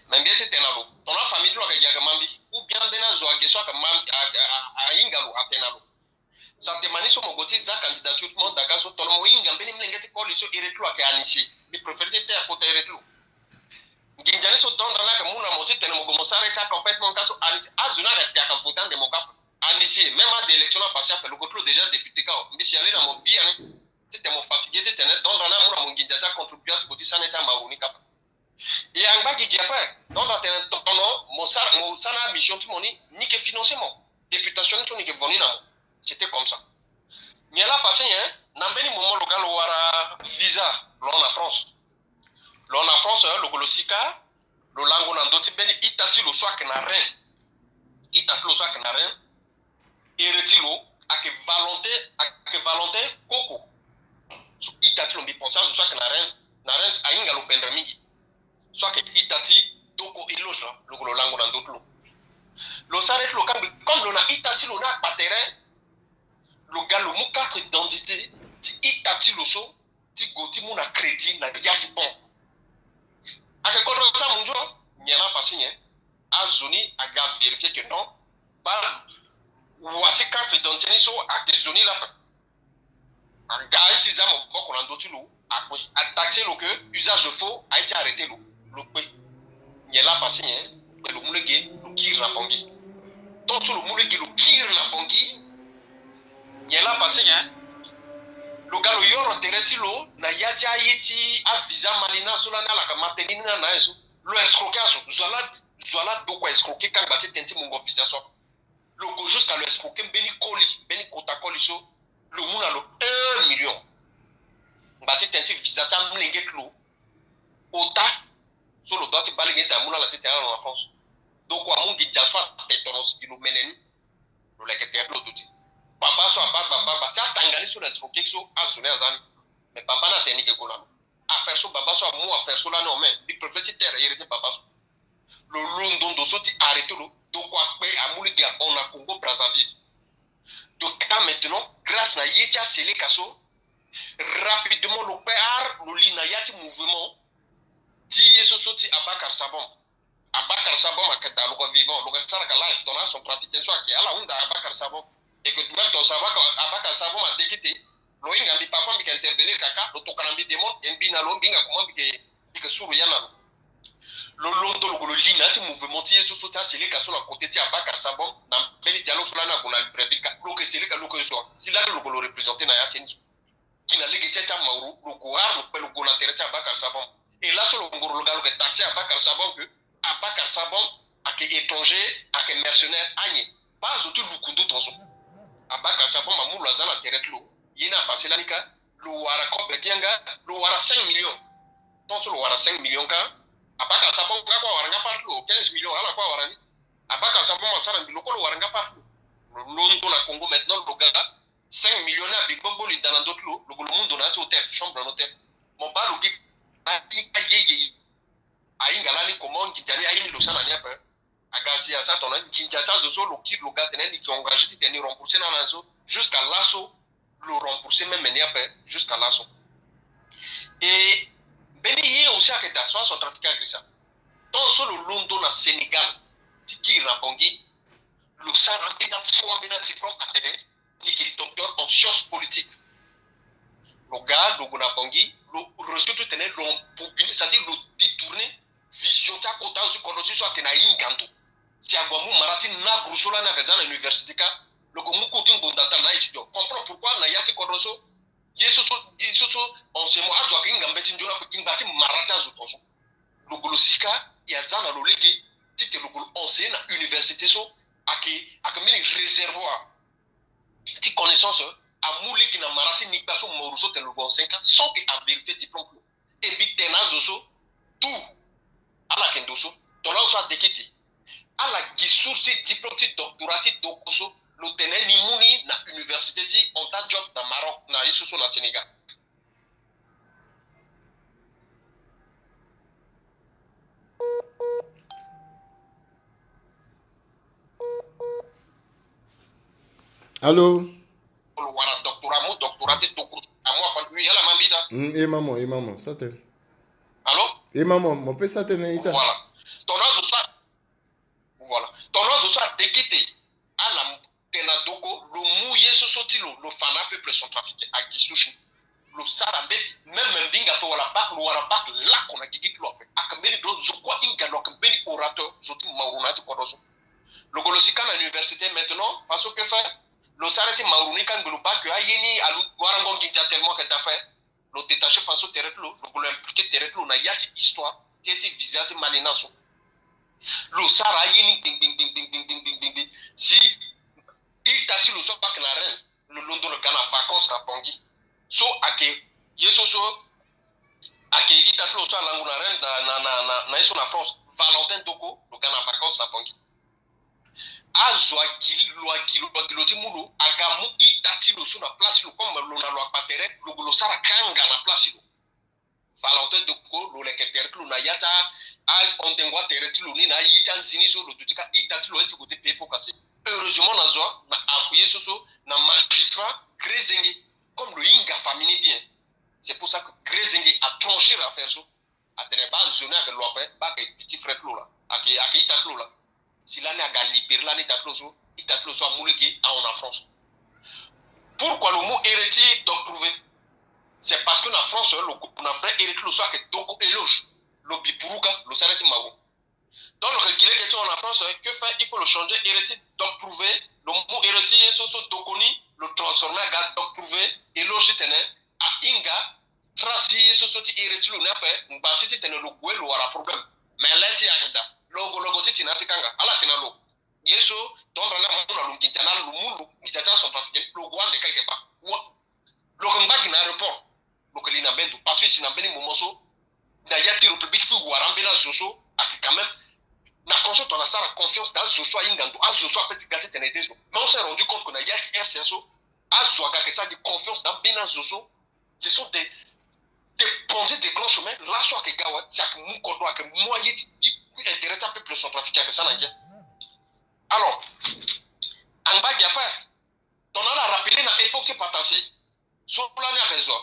Mais mbi ye ti tene na lo, tongana afamille ti lo ayeke gi ayeke ma mbi, ou bien ambeni azo age so ayeke ma mbi, a, a, a, ahinga lo atene na lo. Satema ni so mo gue ti za candidature ti mo daka so, tongana mo hinga mbeni molenge ti koli so iri ti lo ayeke Anissé, mbi préféré ti terre kota iri ti lo. Nginza ni so Dondra ni ayeke mu na mo titene mo gue mo sara ye ti acampagne ti mo ka so, Anissé, azo ni ayeke te ayeke voté ande mo ka. Anissé, même ade élection ni apasé ape, lo gue ti lo déjà député ka awe. Mbi signalé na mo biani titene mo fatigué titene Dondra ni amu na mo nginza ti acontribuer ti gue ti sara ni ti amaro ni kapa. E angba gigi ape, Dondra atene tongana mo sara, mo sara na amission ti mo ni, ni yeke financer mo. Députation ni so ni yeke vo ni na mo. C'était comme ça. Nyen laa apasé nyen? Na mbeni moment lo ga lo wara visa, lo hon na France. Lo hon na France, lo gue lo sika, lo lango na ndö ti mbeni ita ti lo so ayeke na Rennes. Ita ti lo so ayeke na Rennes. Ere ti lo ayeke Valentin, ayeke Valentin Koko. So ita ti lo, mbi pense azo so ayeke na Rennes, na Rennes ahinga lo pendre mingi. So ayeke ita ti Doko Eloge laa, lo gue lo lango na ndö ti lo. Lo sara ye ti lo kangbi, comme lo na ita ti lo ni akpa tere, lo ga lo mu carte d'identité ti ita ti lo so, ti gue ti mu na crédit na ya ti banque. Ayeke kodro ti amunzu. Nyen laa apasé nyen? Azo ni aga avérifier que non, baa wa ti carte d'identité ni so ayeke zo ni laa ape. Aga aye ti za maboko na ndö ti lo, akpe. Ataxé lo que usage de faux, aye ti arrêté lo, lo kpe. Nyen laa apasé nyen? Kpe lo mu lege, lo kiri na Bangui. Tant so lo mu lege lo kiri na Bangui, nyen laa apasé nyen? Lo ga lo yoro tere ti lo na ya ti aye ti avisa malina so lani ala yeke ma tënë ni na na aye so. Lo escroquer azo. Zo wa la, zo wa la doko escroquer kangba ti tënë ti mungo visa so. Lo gue jusqu'à lo escroquer mbeni koli, mbeni kota koli so. Lo mu na lo un million. Ngba ti tënë ti visa ti amolenge ti lo. Ota so lo doit ti baa lege ti da mu na ala ti tene ala na France. Donc amu nginza so atene tongana si gi lo mene ni. Lo leke tere ti lo duti. Baba so abaa baba baba ti atanga ni so na escroquer so azo ni aza ni. Mais baba ni atene ni ke gue na lo. Affaire so baba so amu affaire so lani ho me. Mbi préfère ti tere iri ti baba so. Lo londo ndo so ti arrêter lo. Donc akpe amu lege ahon na Congo Brazzaville. Donc là maintenant grâce na ye ti aseleka so, rapidement lo kpe ar lo li na ya ti mouvement ti ye so so ti Abakar Sabom. Abakar Sabom ayeke daa lo ko vivant, lo ko sara ka live tongana acentrafricain so ayeke ala hunda Abakar Sabom. Et que même tongana Abakar, Abakar Sabom adekite, lo hinga mbi parfois mbi yeke intervenir kaka, lo tokana mbi demande, e mbi na lo mbi hinga comment mbi yeke, mbi yeke suru ya na lo. Lo londo lo gue lo li na ya ti mouvement ti ye so so ti aseleka so na côté ti Abakar Sabom, na mbeni dialogue so lani ague na Libreville ka, lo yeke seleka lo yeke zo. Si lani lo gue lo représenter na ya ti ni. Gi na lege ti ya ti amauru, lo gue ar lo kpe lo gue na tere ti Abakar Sabom. E laso lo ngoro lo ga lo yeke taxer Abakar Sabom que Abakar Sabom ayeke étranger, ayeke mercenaire, anyen. Baa zo ti lukundu tongaso. Abakar Sabom amu lo aza na tere ti lo. Ye ni apasser lani ka, lo wara kobe ti yanga, lo wara cinq millions. Tongaso lo wara cinq millions ka, Abakar Sabom nga kue awara nga part ti lo, quinze millions ala kue awara ni. Abakar Sabom asara mbi lo kue lo wara nga part ti lo. Lo londo na Congo maintenant lo ga cinq millions ni abi gbogbo linda na ndö ti lo, lo gue lo mu ndo na ya ti hôtel, chambre na hôtel. Mo baa lo gi aye ye ye. Ahinga lani comment nginza ni aye ni lo sara na ni ape. Aga si asara tongana nginza ti azo so lo kiri lo ga tene ni yeke engagé titene ni rembourser na ala so. Jusqu'à laso lo rembourser même ni ape jusqu'à laso. E mbeni ye aussi ayeke daa so acentrafricain agrisa. Tant so lo londo na Sénégal ti kiri na Bangui, lo sara ambeni afo ambeni adiplôme atene ni yeke docteur en science politique. Lo ga lo gue na Bangui, lo reçu titene lo embobiner, c'est-à-dire lo détourner vision ti akota azo ti kodro ti so atene ahinga ndo. Si ague amu mara ti naguru so lani ayeke za na université ka, lo gue mu cours ti ngbonda taa na étudiant. Comprends pourquoi na ya ti kodro so ye so so, ye so so enseignement azo ayeke hinga mbeti nzoni ape gi ngba ti mara ti azo tongaso. Lo gue lo si ka e aza na lo lege titene lo gue lo enseigner na université so ayeke, ayeke mbeni réservoir ti connaissance, amu lege na mara ti ni kpe so mauru so tene lo gue enseigner ka sans que avérifier diplôme ti lo. E mbi tene na azo so tout ala yeke ndo so. Tongana azo so adekete ala gi source ti diplôme ti doctorat ti doko so lo tene ni mu ni na université ti Anta Diop na Maroc na ye so so na Sénégal. Allô? Lo wara doctorat, mo doctorat ti doctorat, mo afan, oui, ala ma mbi da. Mm, e ma mo, e ma mo, sa tene. Allô? E ma mo, mo pe sa tene ita. Voilà. Tongana zo so a, voilà. Tongana zo so adekete ala tene na doko, lo mu ye so so ti lo, lo fa na apeuple centrafricain, agi susu. Lo sara mbeni, même mbi hinga ape wala bac, lo wara bac lako na gigi ti lo ape. Ayeke mbeni ndo zo kue ahinga lo ayeke mbeni orateur, zo ti mauru na ya ti kodro so. Lo gue lo si ka na université maintenant, parce que fait, lo sara ti mauru ni ka ngbe lo bac, aye ni alu warango nginza tellement que da fait. Lo détacher faso tere ti lo, lo gue lo impliquer tere ti lo na ya ti histoire ti, ti visa ti Malina so. Lo sara aye ni gbing, gbing, gbing. Si ita ti lo so ayeke na Rennes, lo londo lo ga na vacances na Bangui. So ayeke ye so so ayeke ita ti lo so alango na Rennes na, na, na, na, na ye so na France. Valentin Doko, lo ga na vacances na Bangui. Azo agi lo, agi lo, agi lo ti mu lo, aga mu ita ti lo so na place ti lo, comme lo na lo akpa tere, lo gue lo sara kanga na place ti lo. Valentin Doko, lo leke tere ti lo na ya ti a, ahondengo atere ti lo ni na aye ti anzini so, lo duti ka ita ti lo aye ti gue ti payer pot cassé. Heureusement na zo, na afu ye so so, na magistrat Grezenge, comme lo hinga famille ni bien. C'est pour ça que Grezenge atrancher affaire so. Atene baa nzoni ayeke lo ape, baa ayeke petit frère ti lo laa, ayeke, ayeke ita ti lo laa. Si lani aga libérer lani ita ti lo so, ita ti lo so amu lege ahon na France. Pourquoi lo mu ere ti Doc Prouvé? C'est parce que na France lo gue na vrai ere ti lo so ayeke Doko Eloge. Lo bi puruka, lo sara ti mago. Donc lo yeke gi lege ti hon na France, que fait, il faut lo changer ere ti Doc Prouvé, lo mu ere ti ye so so Doko ni, lo transformer aga Doc Prouvé, Eloge titene ahinga trace ti ye so so ti iri ti lo ni ape. Ngba ti titene lo gue lo wara problème. Mais le ti ayeke daa, logo logo ti tene na ya ti kanga ala tene na lo. Ye so tongana amu na lo nginza na lo mu lo nginza ti acentrafricain, lo gue ande ka eke baa. Lo yeke ngba gi na aéroport. Lo yeke li na mbeni ndo parce que si na mbeni moment so na ya ti république ti wara ambeni azo so ayeke quand même na confiance, tongana asara confiance na azo so ahinga ndo, azo so ape ti ga titene aide zo. Mais on s'est rendu compte que na ya ti R C A so azo aga ayeke sara gi confiance na ambeni azo so. Ce sont des des bandits de grand chemin. Laso ayeke ga awe si ayeke mu kodro, ayeke mu aye ti intérêt ti apeuple centrafricain ayeke sara na ngia. Alors angba gi ape. Tongana ala rappeler na époque ti Patassé so lani ayeke zo.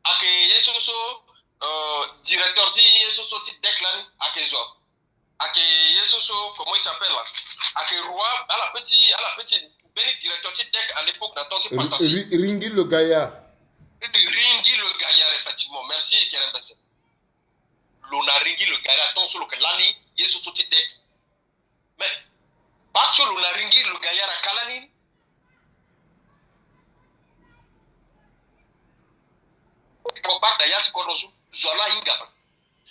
Ayeke ye so so euh, directeur ti ye so so ti DEC lani ayeke zo. Ayeke ye so so comment il s'appelle là? Ayeke roi ala pe ti ala pe ti mbeni directeur ti DEC à l'époque na temps ti Patassé. Ringi le Gaillard. Ringi le Gaillard, effectivement, merci Kerembese. Lo na Ringi le Gaillard tant so lo yeke lani ye so so ti DEC. Mais baa so lo na Ringi le Gaillard aka lani. Mo baa na ya ti kodro so zo ala hinga.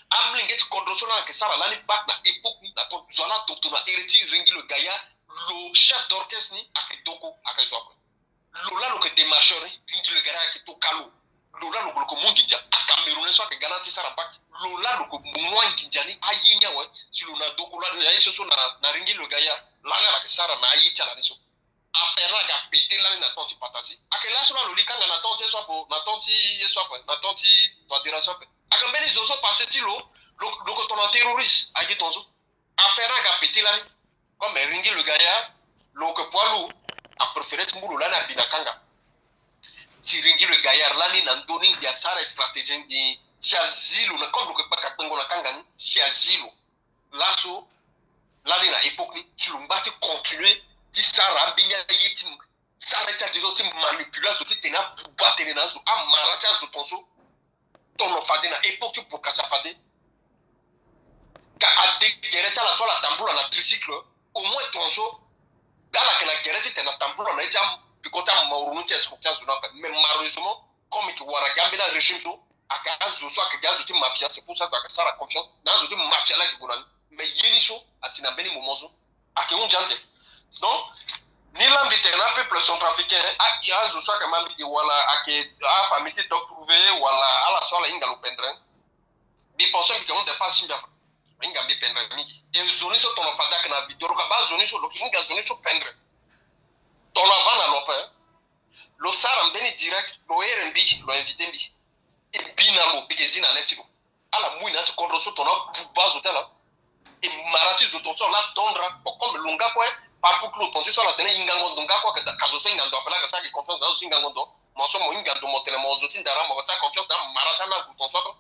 Amolenge ti kodro so lani ayeke sara lani bak na époque ni na ton zo ala doko na iri ti Ringi le Gaillard. Lo chef d'orchestre ni ayeke doko ayeke zo ape. Lo laa lo yeke démarcheur ni, Ringi le Gaillard ayeke to ka lo. Lo laa lo yeke mu nginza. Acamerounais so ayeke ga na ya ti sara bak lo laa lo yeke mu anginza ni aye ni awe. Si lo na doko lani na ye so so na Ringi le Gaillard lani ala yeke sara na aye ti ala ni so. Affaire ni aga pété lani na temps ti Patassé. Ayeke laso laa lo li kanga na temps ti ye so ape, na temps ti ye so ape, na temps ti Touadéra so ape. Ayeke mbeni zo so passé ti lo, lo lo yeke tongana terroriste aye gi tongaso. Affaire ni aga pété lani. Comme Ringi le Gaillard lo yeke poids lourd, apréféré ti mu lo lani abi na kanga. Si Ringi le Gaillard lani na ndö ni ndia asara stratégie ni si azi lo na comme lo yeke kpaka kpengo na kanga ni si azi lo. Laso lani na époque ni si lo ngba ti continuer ti sara ambeni aye ti sara ye ti ade so ti manipuler azo ti tene abuba atene na azo amara ti azo tongaso. Tono fade na époque ti Bokassa Fade. Ka ade gere ti ala so ala tambula na tricycle au moins tongaso. Ala yeke na gere ti tene atambula na ye ti apiko ti amaurunu ti escroquer azo ni ape. Mais malheureusement comme e yeke wara gi ambeni arégime so, ayeke azo so ayeke gi azo ti mafia, c'est pour ça que ayeke sara confiance na azo ti mafia laa ayeke gue na ni. Mais ye ni so asi na mbeni moment so ayeke hunzi ande. Donc ni laa mbi tene na apeuple centrafricain, a azo so ayeke ma mbi gi wala ayeke afamille ti Doc Trouvé wala ala so ala hinga lo pendre. Mbi pense mbi yeke hunde fa si mbi afa. Ahinga mbi pendre mingi. E zo ni so tono fade ayeke na vidéo lo ka baa zo ni so lo yeke hinga zo ni so pendre. Tono ava na lo ape. Lo sara mbeni direct lo here mbi lo invité mbi. E bi na lo mbi yeke zi na le ti lo. Ala mu e na ya ti kodro so tongana abuba azo ti ala. E mara ti zo tongaso ala dondra. Bon comme lo nga kue parcours ti lo tongaso so ala tene e hingango ndo nga kue ayeke daa ka zo so e hinga ndo ape laa ayeke sara gi confiance na azo so e hingango ndo. Mo so mo hinga ndo mo tene mo zo ti ndara mo yeke sara confiance na amara ti ana agu tongaso ape.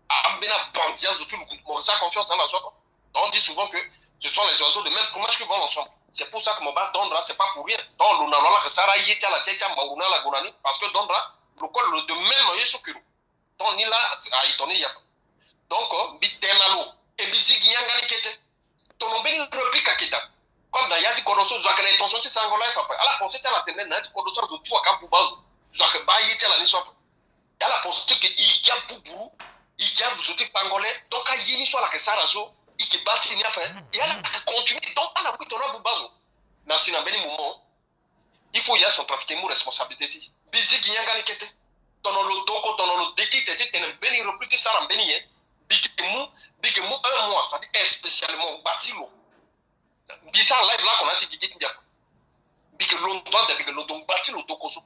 Ambeni abandi azo ti lukutu mo yeke sara confiance na ala so ape. On dit souvent que ce sont les oiseaux de même plumage qui volent ensemble. C'est pour ça que mo baa dondra c'est pas pour rien. Donc lo na lo ala yeke sara aye ti ala ti aye ti amauru ni ala gue na ni parce que dondra lo kue lo de même ye so ke lo. Donc ni laa aye tongana e ya. Donc mbi tene na lo e mbi zi gi yanga ni kete. Tono mbeni réplique ayeke daa. Comme na ya ti kodro so zo ayeke na intention ti sarango life ape ala pense ti ala tene na ya ti kodro so azo tout ayeke abuba azo. Zo ayeke baa ye ti ala ni so ape. E ala pense ti ke e gi abuburu e gi azo ti kpangole. Donc aye ni so ala yeke sara so e yeke baa ti e ni ape. E ala yeke continuer donc ala mu e tono abuba azo. Na si na mbeni moment il faut ya centrafricain mu responsabilité ti e. Mbi zi gi yanga ni kete. Tono lo doko tono lo dekite ti tene mbeni repris ti sara mbeni nyen. Mbi yeke mu mbi yeke mu un mois c'est à dire spécialement ngba ti lo. Mbi sara live lako na ya ti gigi ti mbi ape. Mbi yeke londo ande mbi yeke londo ngba ti lo doko so.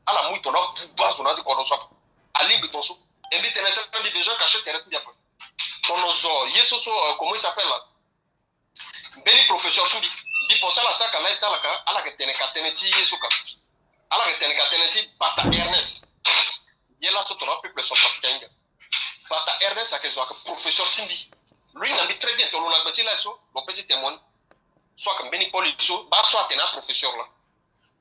Ala mu e tono abuba azo na ya ti kodro so ape. Alingbi tongaso. E mbi tene tene mbi besoin cacher tere ti mbi ape. Tono zo ye so so comment il s'appelle là. Mbeni professeur ti mbi mbi pense ala saka live ti ala ka ala yeke tene ka tënë ti ye so ka. Ala yeke tene ka tënë ti Pata Ernest. Ye laso tono apeuple centrafricain ahinga. Pata Ernest ayeke zo ayeke professeur ti mbi. Lo hinga mbi très bien to lo na gbe ti live so lo pe ti témoin. So ayeke mbeni koli so baa so atene aprofesseur laa.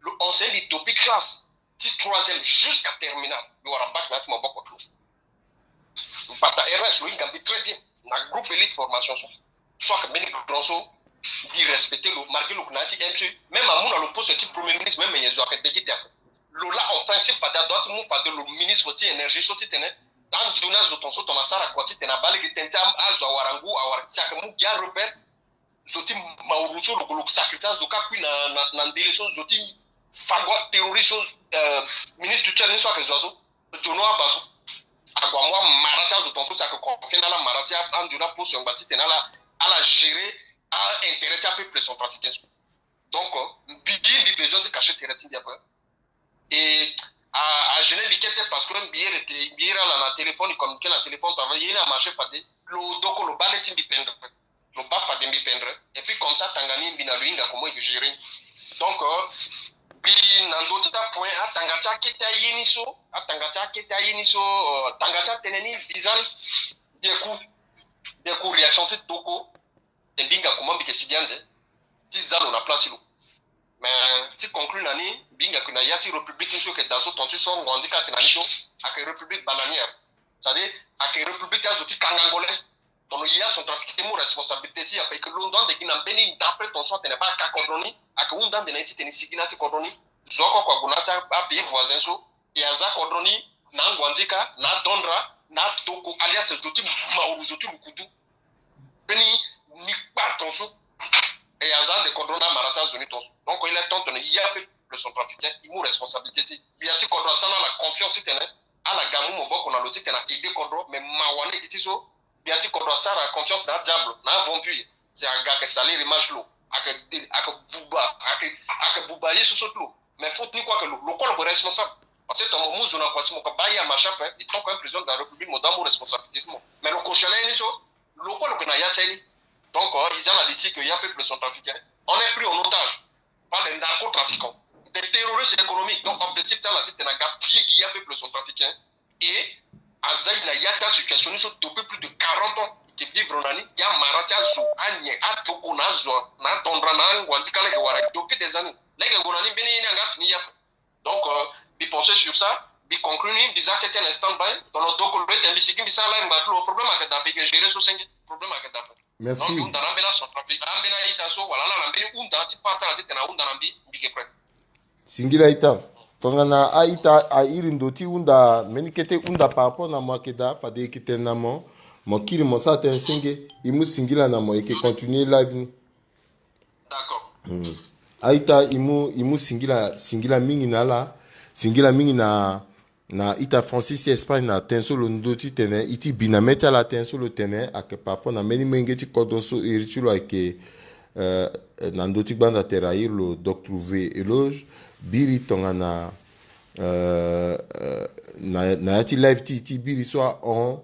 Lo enseigne mbi depuis classe ti troisième jusqu'à terminale. Mbi wara bac na ya ti maboko ti lo. Pata Ernest lo hinga mbi très bien na groupe élite formation so. So ayeke mbeni grand so mbi respecte lo malgré lo yeke na ya ti M C. Même amu na lo poste ti premier ministre même nyen zo ayeke dekite ape. Lo laa en principe fade adua ti mu fade lo ministre ti énergie so titene anzoni azo ton so tongana asara kua titene abaa lege tene ti azo awara ngu awara si ayeke mu gi arepère. Zo ti mauru so lo lo sacré ti azo ka kui na na na ndele so zo ti fango aterroriste so. Ministre tutelle ni so ayeke zo azo. Jono aba so ague amu amara ti azo ton so si ayeke confie na ala mara ti anzoni aposo yongba titene ala ala gérer aintérêt ti apeuple centrafricain so. Donc mbi mbi besoin ti cacher tere ti mbi ape. Et a a gêner mbi kete parce que mbi iri mbi iri ala na téléphone comme ke na téléphone to avan ye ni amarché fade lo doko lo baa le ti mbi pendre. Lo baa fade mbi pendre et puis comme ça tanga ni mbi na lo hinga comment il gérer ni. Donc mbi na ndö ti apoint atanga ti akete aye ni so atanga ti akete aye ni so tanga ti atene ni visa ni. Mbi eku mbi eku réaction ti doko. E mbi hinga comment mbi yeke sigi ande ti za lo na place ti lo. Mais ti conclure na ni mbi hinga ke na ya ti république ni so yeke daa so ton ti so ngonzi ka ake na ni so ake république bananière. C'est-à-dire ake république ti azo ti kangango le. Tono ye acentrafricain mu responsabilité ti e ape eke londo ande gi na mbeni nda après ton so atene baa aka kodro ni ake hunda ande na ye titene e sigi na ya ti kodro ni. Zo oko oko ague na ya ti apays voisin so e aza kodro ni na angua nzika na adondra na adoko alias zo ti mauru zo ti lukudu. Mbeni ni kpa ton so e aza ande kodro na amara ti azo ni ton so. Donc il est temps tene ya peuple centrafricain e mu responsabilité ti e. Gbia ti kodro asara na ala confiance titene ala ga amu maboko na lo titene a aide kodro mais mawa ni e gi ti so. Gbia ti kodro asara confiance na adiable na avampire. Si aga ayeke salir image ti lo ayeke ayeke buba ayeke ayeke buba ye so so ti lo. Mais faute ni kue ayeke lo lo kue lo yeke responsable. Parce que tongana mo mu zo na kua si mo yeke baa ye amarché ape e tant que un président de la république mo doit mu responsabilité ti mo. Mais lo kosia na ye ni so lo kue lo yeke na ya ti aye ni. Donc e za na li ti e ke ya peuple centrafricain on est pris en otage par les narcotrafiquants, des terroristes économiques dont objectif ti ala titene aga pillé gi ya peuple centrafricain. Et aza e na ya ti asituation ni so depuis plus de quarante ans e yeke vivre na ni. Gi amara ti azo anyen adoko na azo na atondra na angua nzika lege wara depuis des années lege gue na ni mbeni ye ni anga afini ya. Donc mbi pense sur ça. Mbi conclure ni mbi za kete na stand by. Tongana doko lo ete mbi sigi mbi sara live ngbanga ti lo problème ayeke daa mbi yeke gérer so senge. Problème ayeke daa. Merci. Donc mbi hunda na ambeni acentrafrique ambeni a-ita so wala ala na mbeni hunda ti part ti ala titene ahunda na mbi mbi yeke prêt. Singila ita. Tongana a-ita a iri ndo ti hunda mbeni kete hunda par rapport na mo ayeke daa fade e yeke tene na mo. Mo kiri mo sara tënë senge. E mu singila na mo e yeke continuer live ni. D'accord. A-ita e mu e mu singila singila mingi na ala. Singila mingi na na ita Francis ti Espagne na tënë so lo ndö titene e ti bi na mê ti ala tënë so lo tene ayeke par rapport na mbeni molenge ti kodro so iri ti lo ayeke na ndö ti gbanda tere a iri lo docteur Vue Eloge. Biri tongana na na ya ti live ti e ti biri so ahon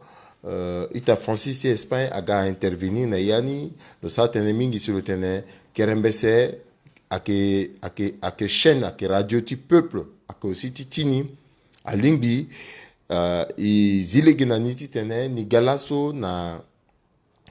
ita Francis ti Espagne aga intervenir na ya ni. Lo sara tënë mingi si lo tene kerembese ayeke ayeke ayeke chaîne ayeke radio ti peuple ayeke aussi ti ti ni. Alingbi e zi lege na ni titene ni ga laso na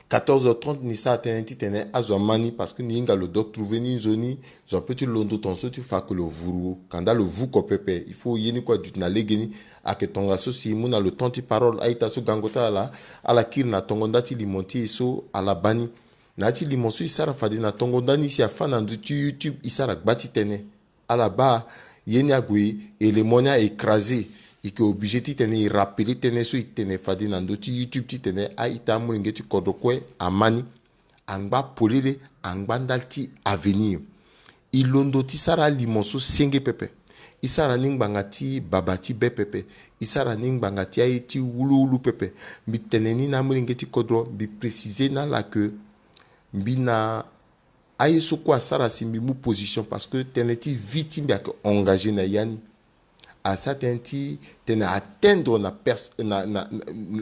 quatorze heures trente ni sara tënë titene azo ama ni parce que ni hinga lo doit trouver ni nzoni. Zo ape ti londo tongaso ti fa ke lo vuru kanda lo vuko pepe il faut ye ni kue aduti na legeni. Ayeke tongaso si e mu na lo temps ti parole a-ita so gango ti ala ala kiri na tongo nda ti limo ti e so ala baa ni. Na ya ti limo so e sara fade na tongo nda ni si afa na ndö ti YouTube e sara gba ti tënë. Ala baa ye ni ague élément ni a écrasé. E yeke obligé titene e rappeler tënë so e tene fade na ndö ti YouTube titene a-ita amolenge ti kodro kue ama ni. Angba polele angba ndali ti avenir. E londo ti sara alimo so senge pepe. E sara ni ngbanga ti baba ti be pepe. E sara ni ngbanga ti aye ti wuluwulu pepe. Mbi tene ni na amolenge ti kodro mbi préciser na ala ke mbi na aye so kue asara si mbi mu position parce que tënë ti vie ti mbi ayeke engagé na ya ni. Asara tënë ti tene atteindre na pers na na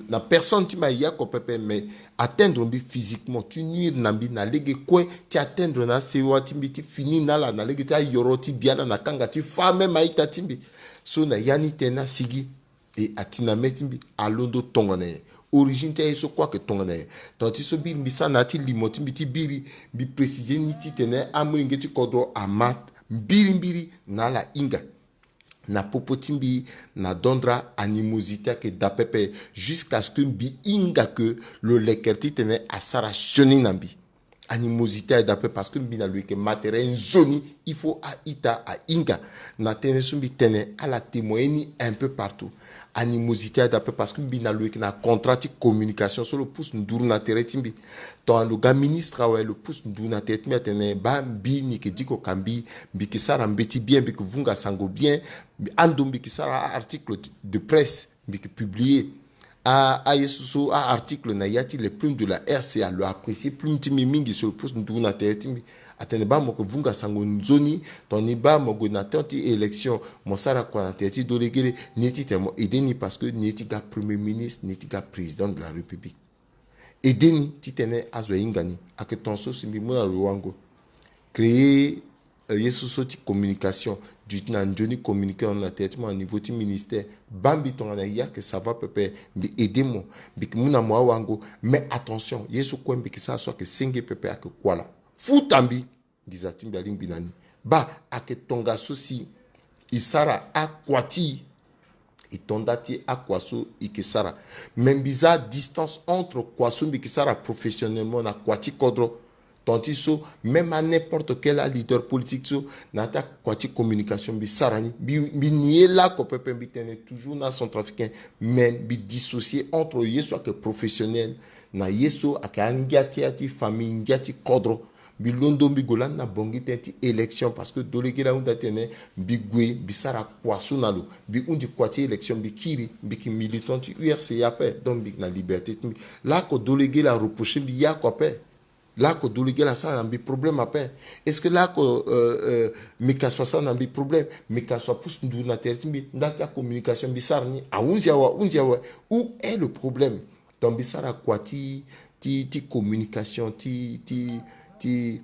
na personne ti mbi aye oko pepe mais atteindre mbi physiquement ti nuire na mbi na lege kue ti atteindre na asewa ti mbi ti fini na ala na lege ti ayoro ti biana na kanga ti fa même a-ita ti mbi. So na ya ni tënë asigi e ati na mê ti mbi alondo tongana nyen? Origine ti aye so kue ayeke tongana nyen? Tonga ti so biri mbi sara na ya ti limo ti mbi ti biri mbi préciser ni titene amolenge ti kodro ama mbirimbiri na ala hinga na popo ti mbi na dondra animosité ayeke daa pepe. Jusqu'à ce que mbi hinga ke lo lekere titene asara sioni na mbi. Animosité aye daa ape parce que mbi na lo yeke ma tere nzoni. Il faut a-ita ahinga. Na tënë so mbi tene, ala témoigner ni un peu partout. Animosité aye daa ape parce que mbi na lo yeke na contrat ti communication so lo pousse nduru na tere ti mbi. Tongana lo ga ministre awe, lo pousse nduru na tere ti mbi atene baa mbi ni yeke diko ka mbi, mbi yeke sara mbeti bien, mbi yeke vunga sango bien. Ando mbi yeke sara a-article de presse, mbi yeke publier a, aye so so a-article na ya ti Les Plumes de la R C A. Lo apprécier plume ti mbi mingi so lo pousse nduru na tere ti mbi. Atene baa mo yeke vunga sango nzoni. Tongana ni baa mo gue na temps ti élection, mo sara kua na tere ti dolegele, ni ye titene mo aider ni parce que ni ye ti ga premier ministre, ni ye ti ga président de la République. Aider ni titene azo ahinga ni. Ayeke ton so si mbi mu na lo wango. Créer, euh, ye so so ti communication, duti na nzoni communiqué na tere ti mo na niveau ti ministère. Baa mbi tongana ya yeke ça va pepe, mbi aider mo, mbi yeke mu na mo awango. Mais attention, ye so kue mbi yeke sara so ayeke senge pepe, ayeke kuala. Futa mbi, nginza ti mbi alingbi na ni. Baa, ayeke tongaso si e sara akua ti e, e to nda ti akua so e yeke sara. Me mbi za distance entre kua so mbi yeke sara professionnellement na kua ti kodro. Tant ti so, même à n'importe quel leader politique so, na ya ti akua ti communication mbi sara ni. Mbi, mbi nie lako pepe, mbi tene toujours na centrafricain. Mais mbi dissocier entre ye so ayeke professionnel na ye so ayeke angia ti ya ti famille, ngia ti kodro. Mbi londo mbi gue lani na Bangui tënë ti élection parce que dolegele ahunda titene mbi gue mbi sara kua so na lo. Mbi hundi kua ti élection, mbi kiri, mbi yeke militant ti U R C A ape, donc mbi yeke na liberté ti mbi. Lako dolegele areprocher mbi ya oko ape. Lako dolegele asara na mbi problème ape. Est-ce que lako, euh, euh, Mikaso asara na mbi problème? Mikaso apousse nduru na tere ti mbi, nda ti acommunication mbi sara ni, ahunzi awe, ahunzi awe. Où est le problème? Donc mbi sara kua ti, ti, ti communication ti, ti, ti,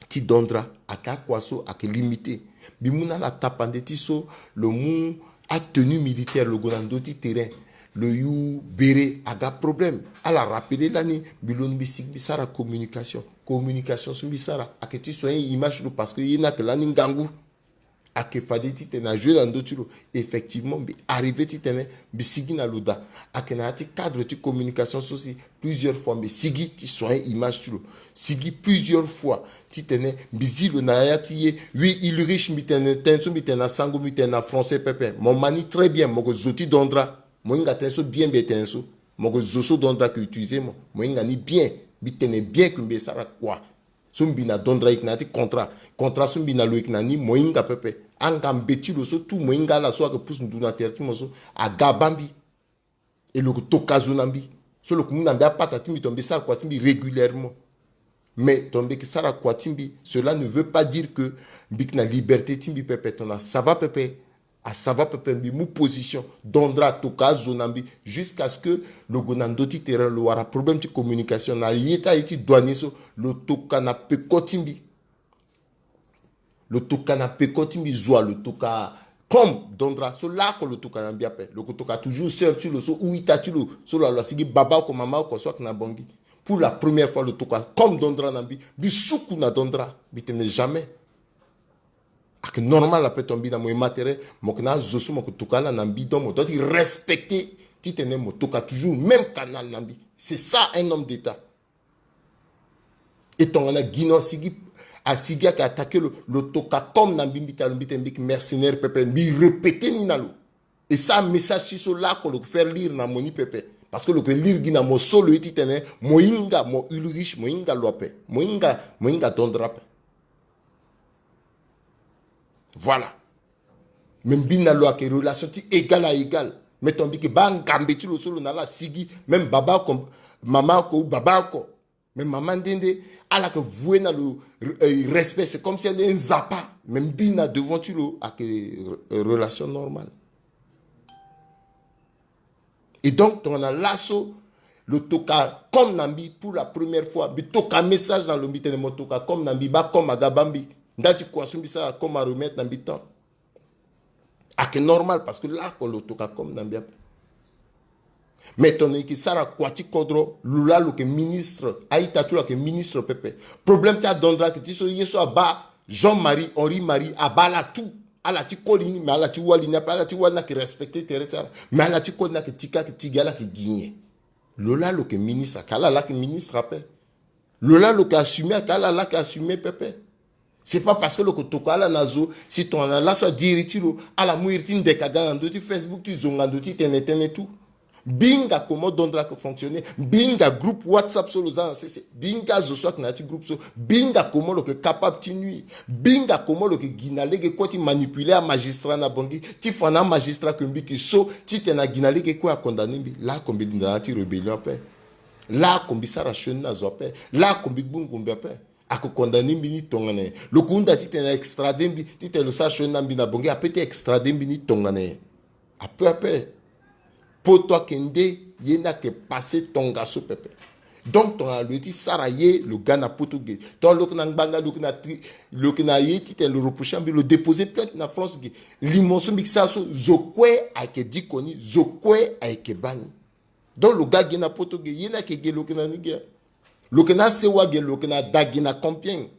ti Dondra ayeke akua so ayeke limité. Mbi mu na ala tapande ti so lo mu atenue militaire, lo gue na ndö ti terrain, lo yu bere, aga problème. Ala rappeler lani, mbi londo mbi sigi mbi sara communication. Communication so mbi sara ayeke ti soigner image ti lo parce que ye ni ayeke lani ngangu. Ayeke fade titene a jouer na ndö ti lo. Effectivement mbi arriver titene mbi sigi na lo daa. Ayeke na ya ti cadre ti communication so si plusieurs fois mbi sigi ti soigner image ti lo. Sigi plusieurs fois titene mbi zi lo na ya ti ye. Oui, Ulrich, mbi tene tënë so mbi tene na sango, mbi tene na français pepe. Mo ma ni très bien, mo gue zo ti Dondra. Mo hinga tënë so bien, mbi tene so. Mo gue zo so Dondra ayeke utiliser mo. Mo hinga ni bien. Mbi tene bien que mbi sara kua. So mbi na Dondra yeke na ya ti contrat. Contrat so mbi na lo yeke na ni, mo hinga pepe. Angambe ti lo so tout mo hinga ala so ayeke pousse nduru na tere ti mo so aga baa mbi. E lo yeke toka zo na mbi. So lo yeke mu na mbi apata ti mbi, tongana mbi sara kua ti mbi régulièrement. Mais tongana mbi yeke sara kua ti mbi, cela ne veut pas dire que mbi yeke na liberté ti mbi pepe. Tongana ça va pepe, a ça va pepe, mbi mu position. Dondra atoka azo na mbi jusqu'à ce que lo gue na ndö ti terrain, lo wara problème ti communication na ye ti aye ti douanier so. Lo toka na peko ti mbi. Lo toka na peko ti mbi, zo wa lo toka comme Dondra so lako lo toka na mbi ape. Lo yeke toka toujours sœur ti lo so ou ita ti lo so lo, lo asigi baba oko mama oko so ayeke na Bangui. Pour la première fois lo toka comme Dondra na mbi. Mbi suku na Dondra, mbi tene jamais. Ayeke normal ape, tongana mbi na mo e ma tere, mo yeke na azo so mo yeke toka ala na mbi, donc mo doit ti respecter titene mo toka toujours même canal na mbi. C'est ça un homme d'État. E tongana Guinée asigi, asigi ayeke attaquer lo, lo toka comme na mbi, mbi tene na lo, mbi tene mbi yeke mercenaire pepe, mbi répéter ni na lo. E sara message ti so lako lo yeke faire lire na mo ni pepe. Parce que lo yeke lire gi na mo so lo ye titene mo hinga mo Ulrich, mo hinga lo ape, mo hinga, mo hinga Dondra ape. Voilà. Me mbi na lo ayeke relation ti égal à égal. Me tongana mbi yeke baa ngambe ti lo so lo na ala asigi, même baba oko, mama oko, baba oko. Mais mama nde nde, ala yeke vouer na lo, euh, respect, c'est comme si ala nzapa. Mais mbi na devant ti lo ayeke re-, relation normale. Et donc tongana laso lo toka comme na mbi pour la première fois, mbi toka message na lo, mbi tene mo toka comme na mbi, baa comme aga baa mbi. Nda ti kua so mbi sara comme aremettre na mbi temps. Ayeke normal parce que lako lo toka comme na mbi ape. Mais tongana e yeke sara kua ti kodro, lo laa lo yeke ministre, a-ita ti lo ayeke ministre pepe. Problème ti aDondra ayeke ti so ye so abaa Jean-Marie, Henri Marie, abaa ala tout. Ala ti koli ni, mais ala ti wali ni ape, ala ti wali ni ayeke respecter tere ti ala. Mais ala ti koli ni ayeke ti ka, ayeke ti gi, ala yeke gi nyen? Lo laa lo yeke ministre, ayeke ala laa ayeke ministre ape. Lo laa lo yeke assumer, ayeke ala laa ayeke assumer pepe. C'est pas parce que lo yeke tokua ala na zo si tongana laso adi iri ti lo, ala mu iri ti ndeke aga na ndö ti Facebook ti zonga ndo ti tene tënë tout. Mbi hinga comment Dondra ayeke fonctionner. Mbi hinga groupe WhatsApp so lo za na sese. Mbi hinga azo so ayeke na ya ti groupe so. Mbi hinga comment lo yeke capable ti nuire. Mbi hinga comment lo yeke gi na lege kue ti manipuler amagistrat na Bangui, ti fa na amagistrat ke mbi yeke so titene agi na lege kue acondamner mbi. Laoko mbi linda na ya ti rébellion ape. Laoko mbi sara sioni na zo ape. Laoko mbi gbu ngombe ape. Ayeke condamner mbi ni tongana nyen? Lo yeke hunda titene a extrader mbi, titene lo sara sioni na mbi na Bangui, a peut ti extrader mbi ni tongana nyen? A peut ape. Poto ayeke nde ye ni ayeke passé tongaso pepe. Donc tongana lo ye ti sara ye, lo ga na poto ge. Tongana lo yeke na ngbanga, lo yeke na tri-, lo yeke na ye titene lo reprocher mbi, lo déposer plainte na France ge. Limo so mbi yeke sara so, zo kue ayeke diko ni, zo kue ayeke baa ni. Donc lo ga ge na poto ge, ye ni ayeke ge, lo yeke na ni ge. Lo yeke na asewa ge, lo yeke na da ge na Compiègne.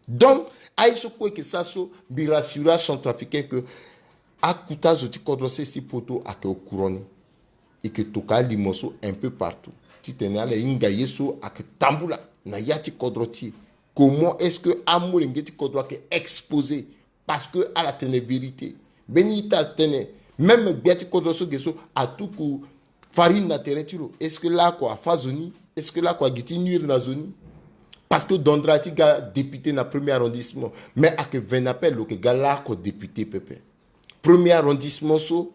Donc aye so kue e yeke sara so, mbi rassurer acentrafricain ke akota zo ti kodro sese ti poto ayeke au courant ni. E yeke tokua alimo so un peu partout titene ala hinga ye so ayeke tambula na ya ti kodro ti e. Comment est-ce que amolenge ti kodro ayeke exposé? Parce que ala tene vérité. Mbeni ita atene, même gbia ti kodro so ge so atuku farine na tere ti lo. Est-ce que laoko afâ zo ni? Est-ce que laoko agi ti nuire na zo ni? Parce que Dondra ti ga député na premier arrondissement. Mais ayeke vain appel lo yeke ga laoko député pepe. Premier arrondissement so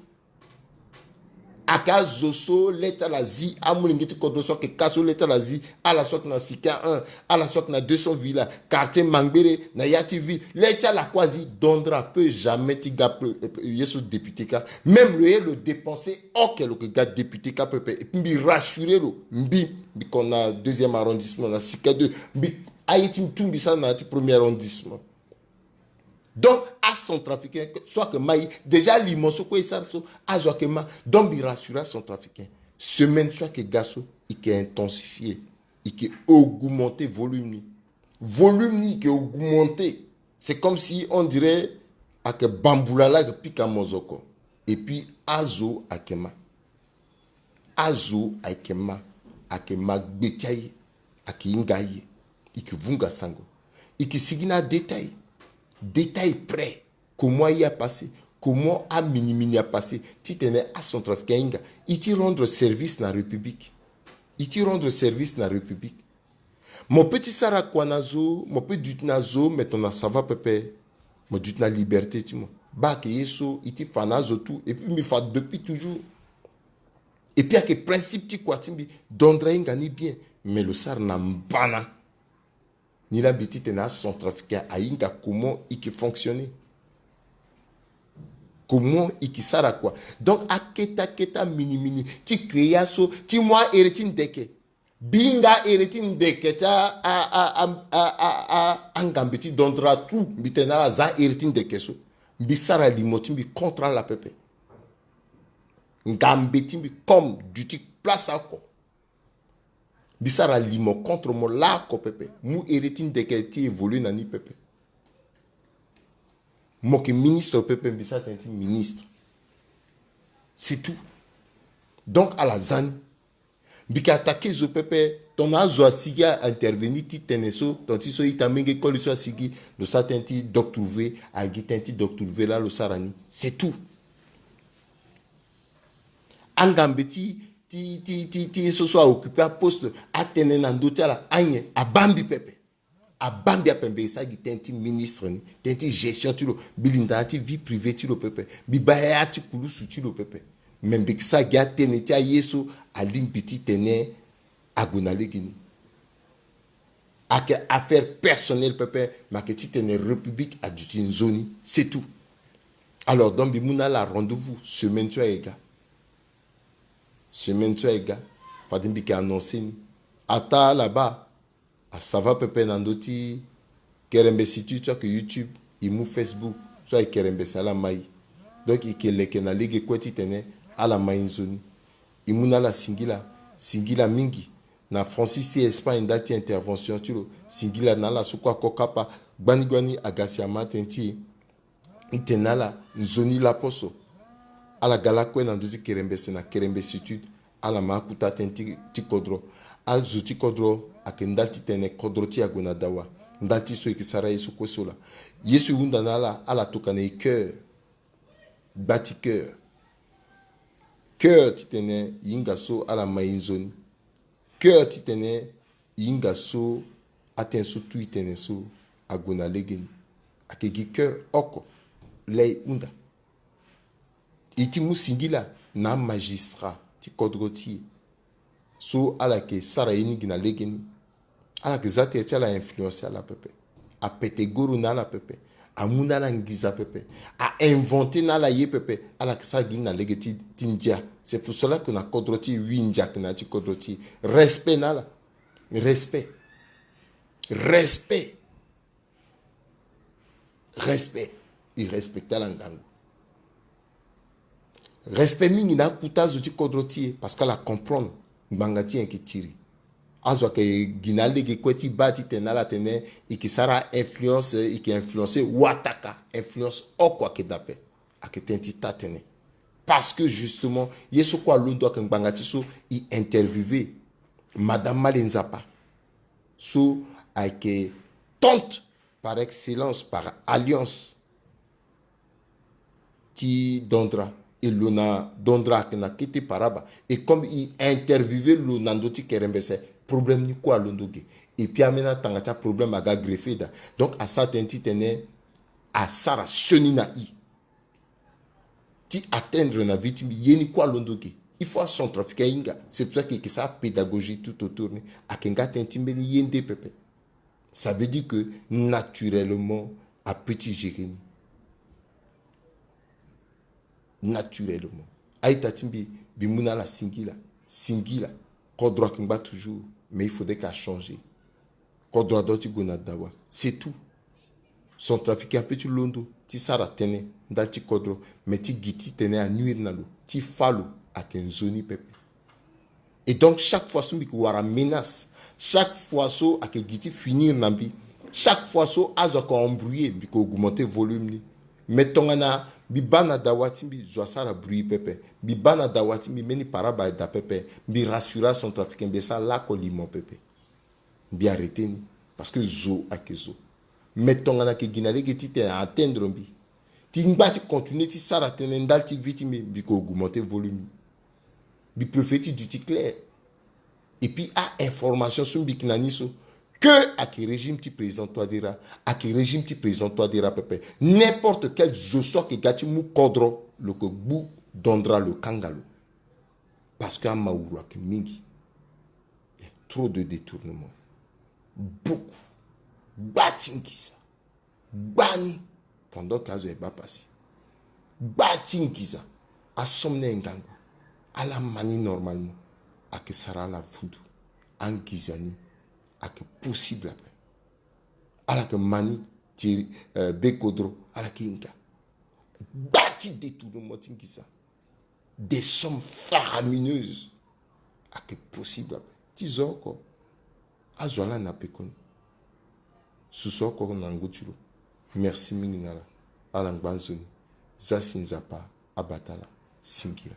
ayeke azo so le ti ala zi, amolenge ti kodro so ayeke ka so le ti ala zi, ala so ayeke na Sika un, ala so ayeke na deux cents villa, quartier Mangbere, na ya ti ville, le ti ala kue azi. Dondra peut jamais ti ga pre-, ye so député kâ. Même lo ye lo dépenser, ok, lo yeke ga député kâ pepe. Et puis mbi rassurer lo, mbi, mbi kon na deuxième arrondissement, na Sika deux, mbi, aye ti mbi tout mbi sara na ya ti premier arrondissement. Donc acentrafricain so ayeke ma ye, déjà limo so kue e sara so, azo ayeke ma. Donc mbi rassurer acentrafricain, semaine so ayeke ga so, e yeke intensifier, e yeke augmenter volume ni. Volume ni e yeke augmenter. C'est comme si on dirait ayeke bambula laa ayeke pika mozoko. Et puis azo ayeke ma. Azo ayeke ma, ayeke ma gbe ti aye, ayeke hinga aye, e yeke vunga sango, e yeke sigi na adétail, détail près, comment aye apassé, comment aminimini apassé, titene acentrafricain ahinga. E ti rendre service na République. E ti rendre service na République. Mo peut ti sara kua na zo, mo peut duti na zo, mais tongana ça va pepe, mo duti na liberté ti mo. Baa ayeke ye so e ti fa na azo tout, et puis mbi fa depuis toujours. Et puis ayeke principe ti kua ti mbi, Dondra ahinga ni bien, mais lo sara na mbana. Ni laa mbi titene acentrafricain ahinga comment e yeke fonctionner, comment e yeke sara kua. Donc akete akete aminimini ti créer aso ti mu ahere ti ndeke. Mbi hinga ahere ti ndeke ti a, a, a, a, a, a, angambe ti Dondra tout. Mbi tene na ala za ahere ti ndeke so. Mbi sara limo ti mbi contre ala pepe. Ngambe ti mbi comme duti place oko. Mbi sara limo contre mo laoko pepe. Mu here ti ndeke ti évoluer na ni pepe. Mo yeke ministre pepe, mbi sara tënë ti ministre. C'est tout. Donc ala za ni. Mbi yeke attaquer zo pepe. Tongana azo asigi a intervenir ti tene so, tongana ti so ita menge koli so asigi, lo sara tënë ti docteur V, agi tënë ti docteur V laa lo sara ni. C'est tout. Angambe ti, ti, ti, ti, ti ye so so a occuper aposte, atene na ndö ti ala, anyen, abaa mbi pepe. Abaa mbi ape. Mbi sara gi tënë ti ministre ni, tënë ti gestion ti lo. Mbi linda na ya ti vie privée ti lo pepe. Mbi baa ya ti kulusu ti lo pepe. Me mbi sara gi atënë ti aye so alingbi titene ague na lege ni. Ayeke affaire personnelle pepe, me ayeke titene République aduti nzoni, c'est tout. Alors donc mbi mu na ala rendez-vous semaine so ayeke ga. Semaine so ayeke ga, fade mbi yeke annoncer ni. Ataa ala baa, a ça va pepe na ndö ti Kerembe Sud so ayeke YouTube, e mu Facebook so ayeke Kerembe si ala ma e. Donc e yeke leke na lege kue titene ala ma e nzoni. E mu na ala singila, singila mingi. Na Francis ti Espagne nda ti intervention ti lo, singila na ala so kue ako kapa. Gbani gbani aga si ama tënë ti e. E tene na ala nzoni laposo. Ala ga lakue na ndö ti Kerembe si na Kerembe Sud, ala ma akuta tënë ti, ti kodro. Azo ti kodro ayeke ndali titene kodro ti e ague na dawa. Ndali ti so e yeke sara ye so kue so laa. Ye so e hunda na ala, ala tokua na e cœur. Gba ti cœur. Cœur titene e hinga so ala ma e nzoni. Cœur titene e hinga so atënë so tu e tene so ague na legeni. Ayeke gi cœur oko. Laa e hunda. E ti mu singila na amagistrat ti kodro ti e so ala yeke sara ye ni gi na legeni. Ala yeke za tere ti ala influencer ala pepe. Apete goro na ala pepe. Amu na ala nginza pepe. A-inventer na ala ye pepe. Ala yeke sara gi ni na lege ti, ti ndia. C'est pour cela que na kodro ti e, wi ndia ayeke na ya ti kodro ti e. Respect na ala. Respect. Respect. Respect. E respecte ala ngangu. Respect mingi na akota azo ti kodro ti e, parce que ala comprendre ngbanga ti e ayeke tiri. Azo ayeke gi na alege kue ti baa titene ala tene e yeke sara influence, e yeke influencer wataka. Influence oko ayeke daa ape. Ayeke tënë ti taa-tënë. Parce que justement ye so kue alondo ayeke ngbanga ti so e interviewer Madame Male Nzapa, so ayeke tante par excellence, par alliance ti Dondra. E lo na Dondra ayeke na kete paraba. E comme e interviewer lo na ndö ti kerembese, problème ni kue alondo ge. Et puis ambeni atanga ti aproblème aga greffer daa. Donc asara tënë titene asara sioni na e ti atteindre na vie ti mbi. Ye ni kue alondo ge. Il faut acentrafricain ahinga. C'est pour ça que e yeke sara pédagogie tout autour ni. Ayeke nga tënë ti mbeni ye nde pepe. Ça veut dire que naturellement apeut ti gérer ni. Naturellement. A-ita ti mbi, mbi mu na ala singila. Singila. Kodro ayeke ngba toujours. Mais il faudrait que achanger. Kodro adua ti gue na dawa. C'est tout. Centrafricain apeut ti londo ti sara tënë ndali ti kodro, mais ti gi titene anuire na lo, ti fâ lo, ayeke nzoni pepe. Et donc chaque fois so mbi yeke wara menace, chaque fois so ayeke gi ti finir na mbi, chaque fois so azo ayeke embrouiller, mbi yeke augmenter volume ni. Mais tongana mbi baa na dawa ti mbi, zo asara bruit pepe. Mbi baa na dawa ti mbi, mbeni paraba aye daa pepe. Mbi rassurer acentrafricain, mbi sara lako limo pepe. Mbi arrêter ni. Parce que zo ayeke zo. Mais tongana ayeke gi na lege titene a-atteindre mbi, ti ngba ti continuer ti sara tënë ndali ti vie ti mbi, mbi yeke augmenter volume. Mbi préférer ti duti clair. Et puis a-information so mbi yeke na ni so, que ayeke régime ti président Touadéra, ayeke régime ti président Touadéra pepe. N'importe quel zo so ayeke ga ti mu kodro, lo yeke gbu Dondra, lo kanga lo. Parce que amauru ayeke mingi. Il y a trop de détournement. Beaucoup. Gba ti nginza. Gba ni. Pendant que azo e baa pasi. Gba ti nginza. Asombeni aye ngangu. Ala ma ni normalement. Ayeke sara ala vundu. Anginza ni ayeke possible ape. Ala yeke ma ni ti, euh, be kodro. Ala yeke hinga. Gba ti détournement ti nginza. Des sommes faramineuses. Ayeke possible ape. Ti zo oko, azo ala na pekoni. Susu oko na ngu ti lo. Merci mingi na ala. Ala ngba nzoni. Zia si Nzapa abata ala. Singila.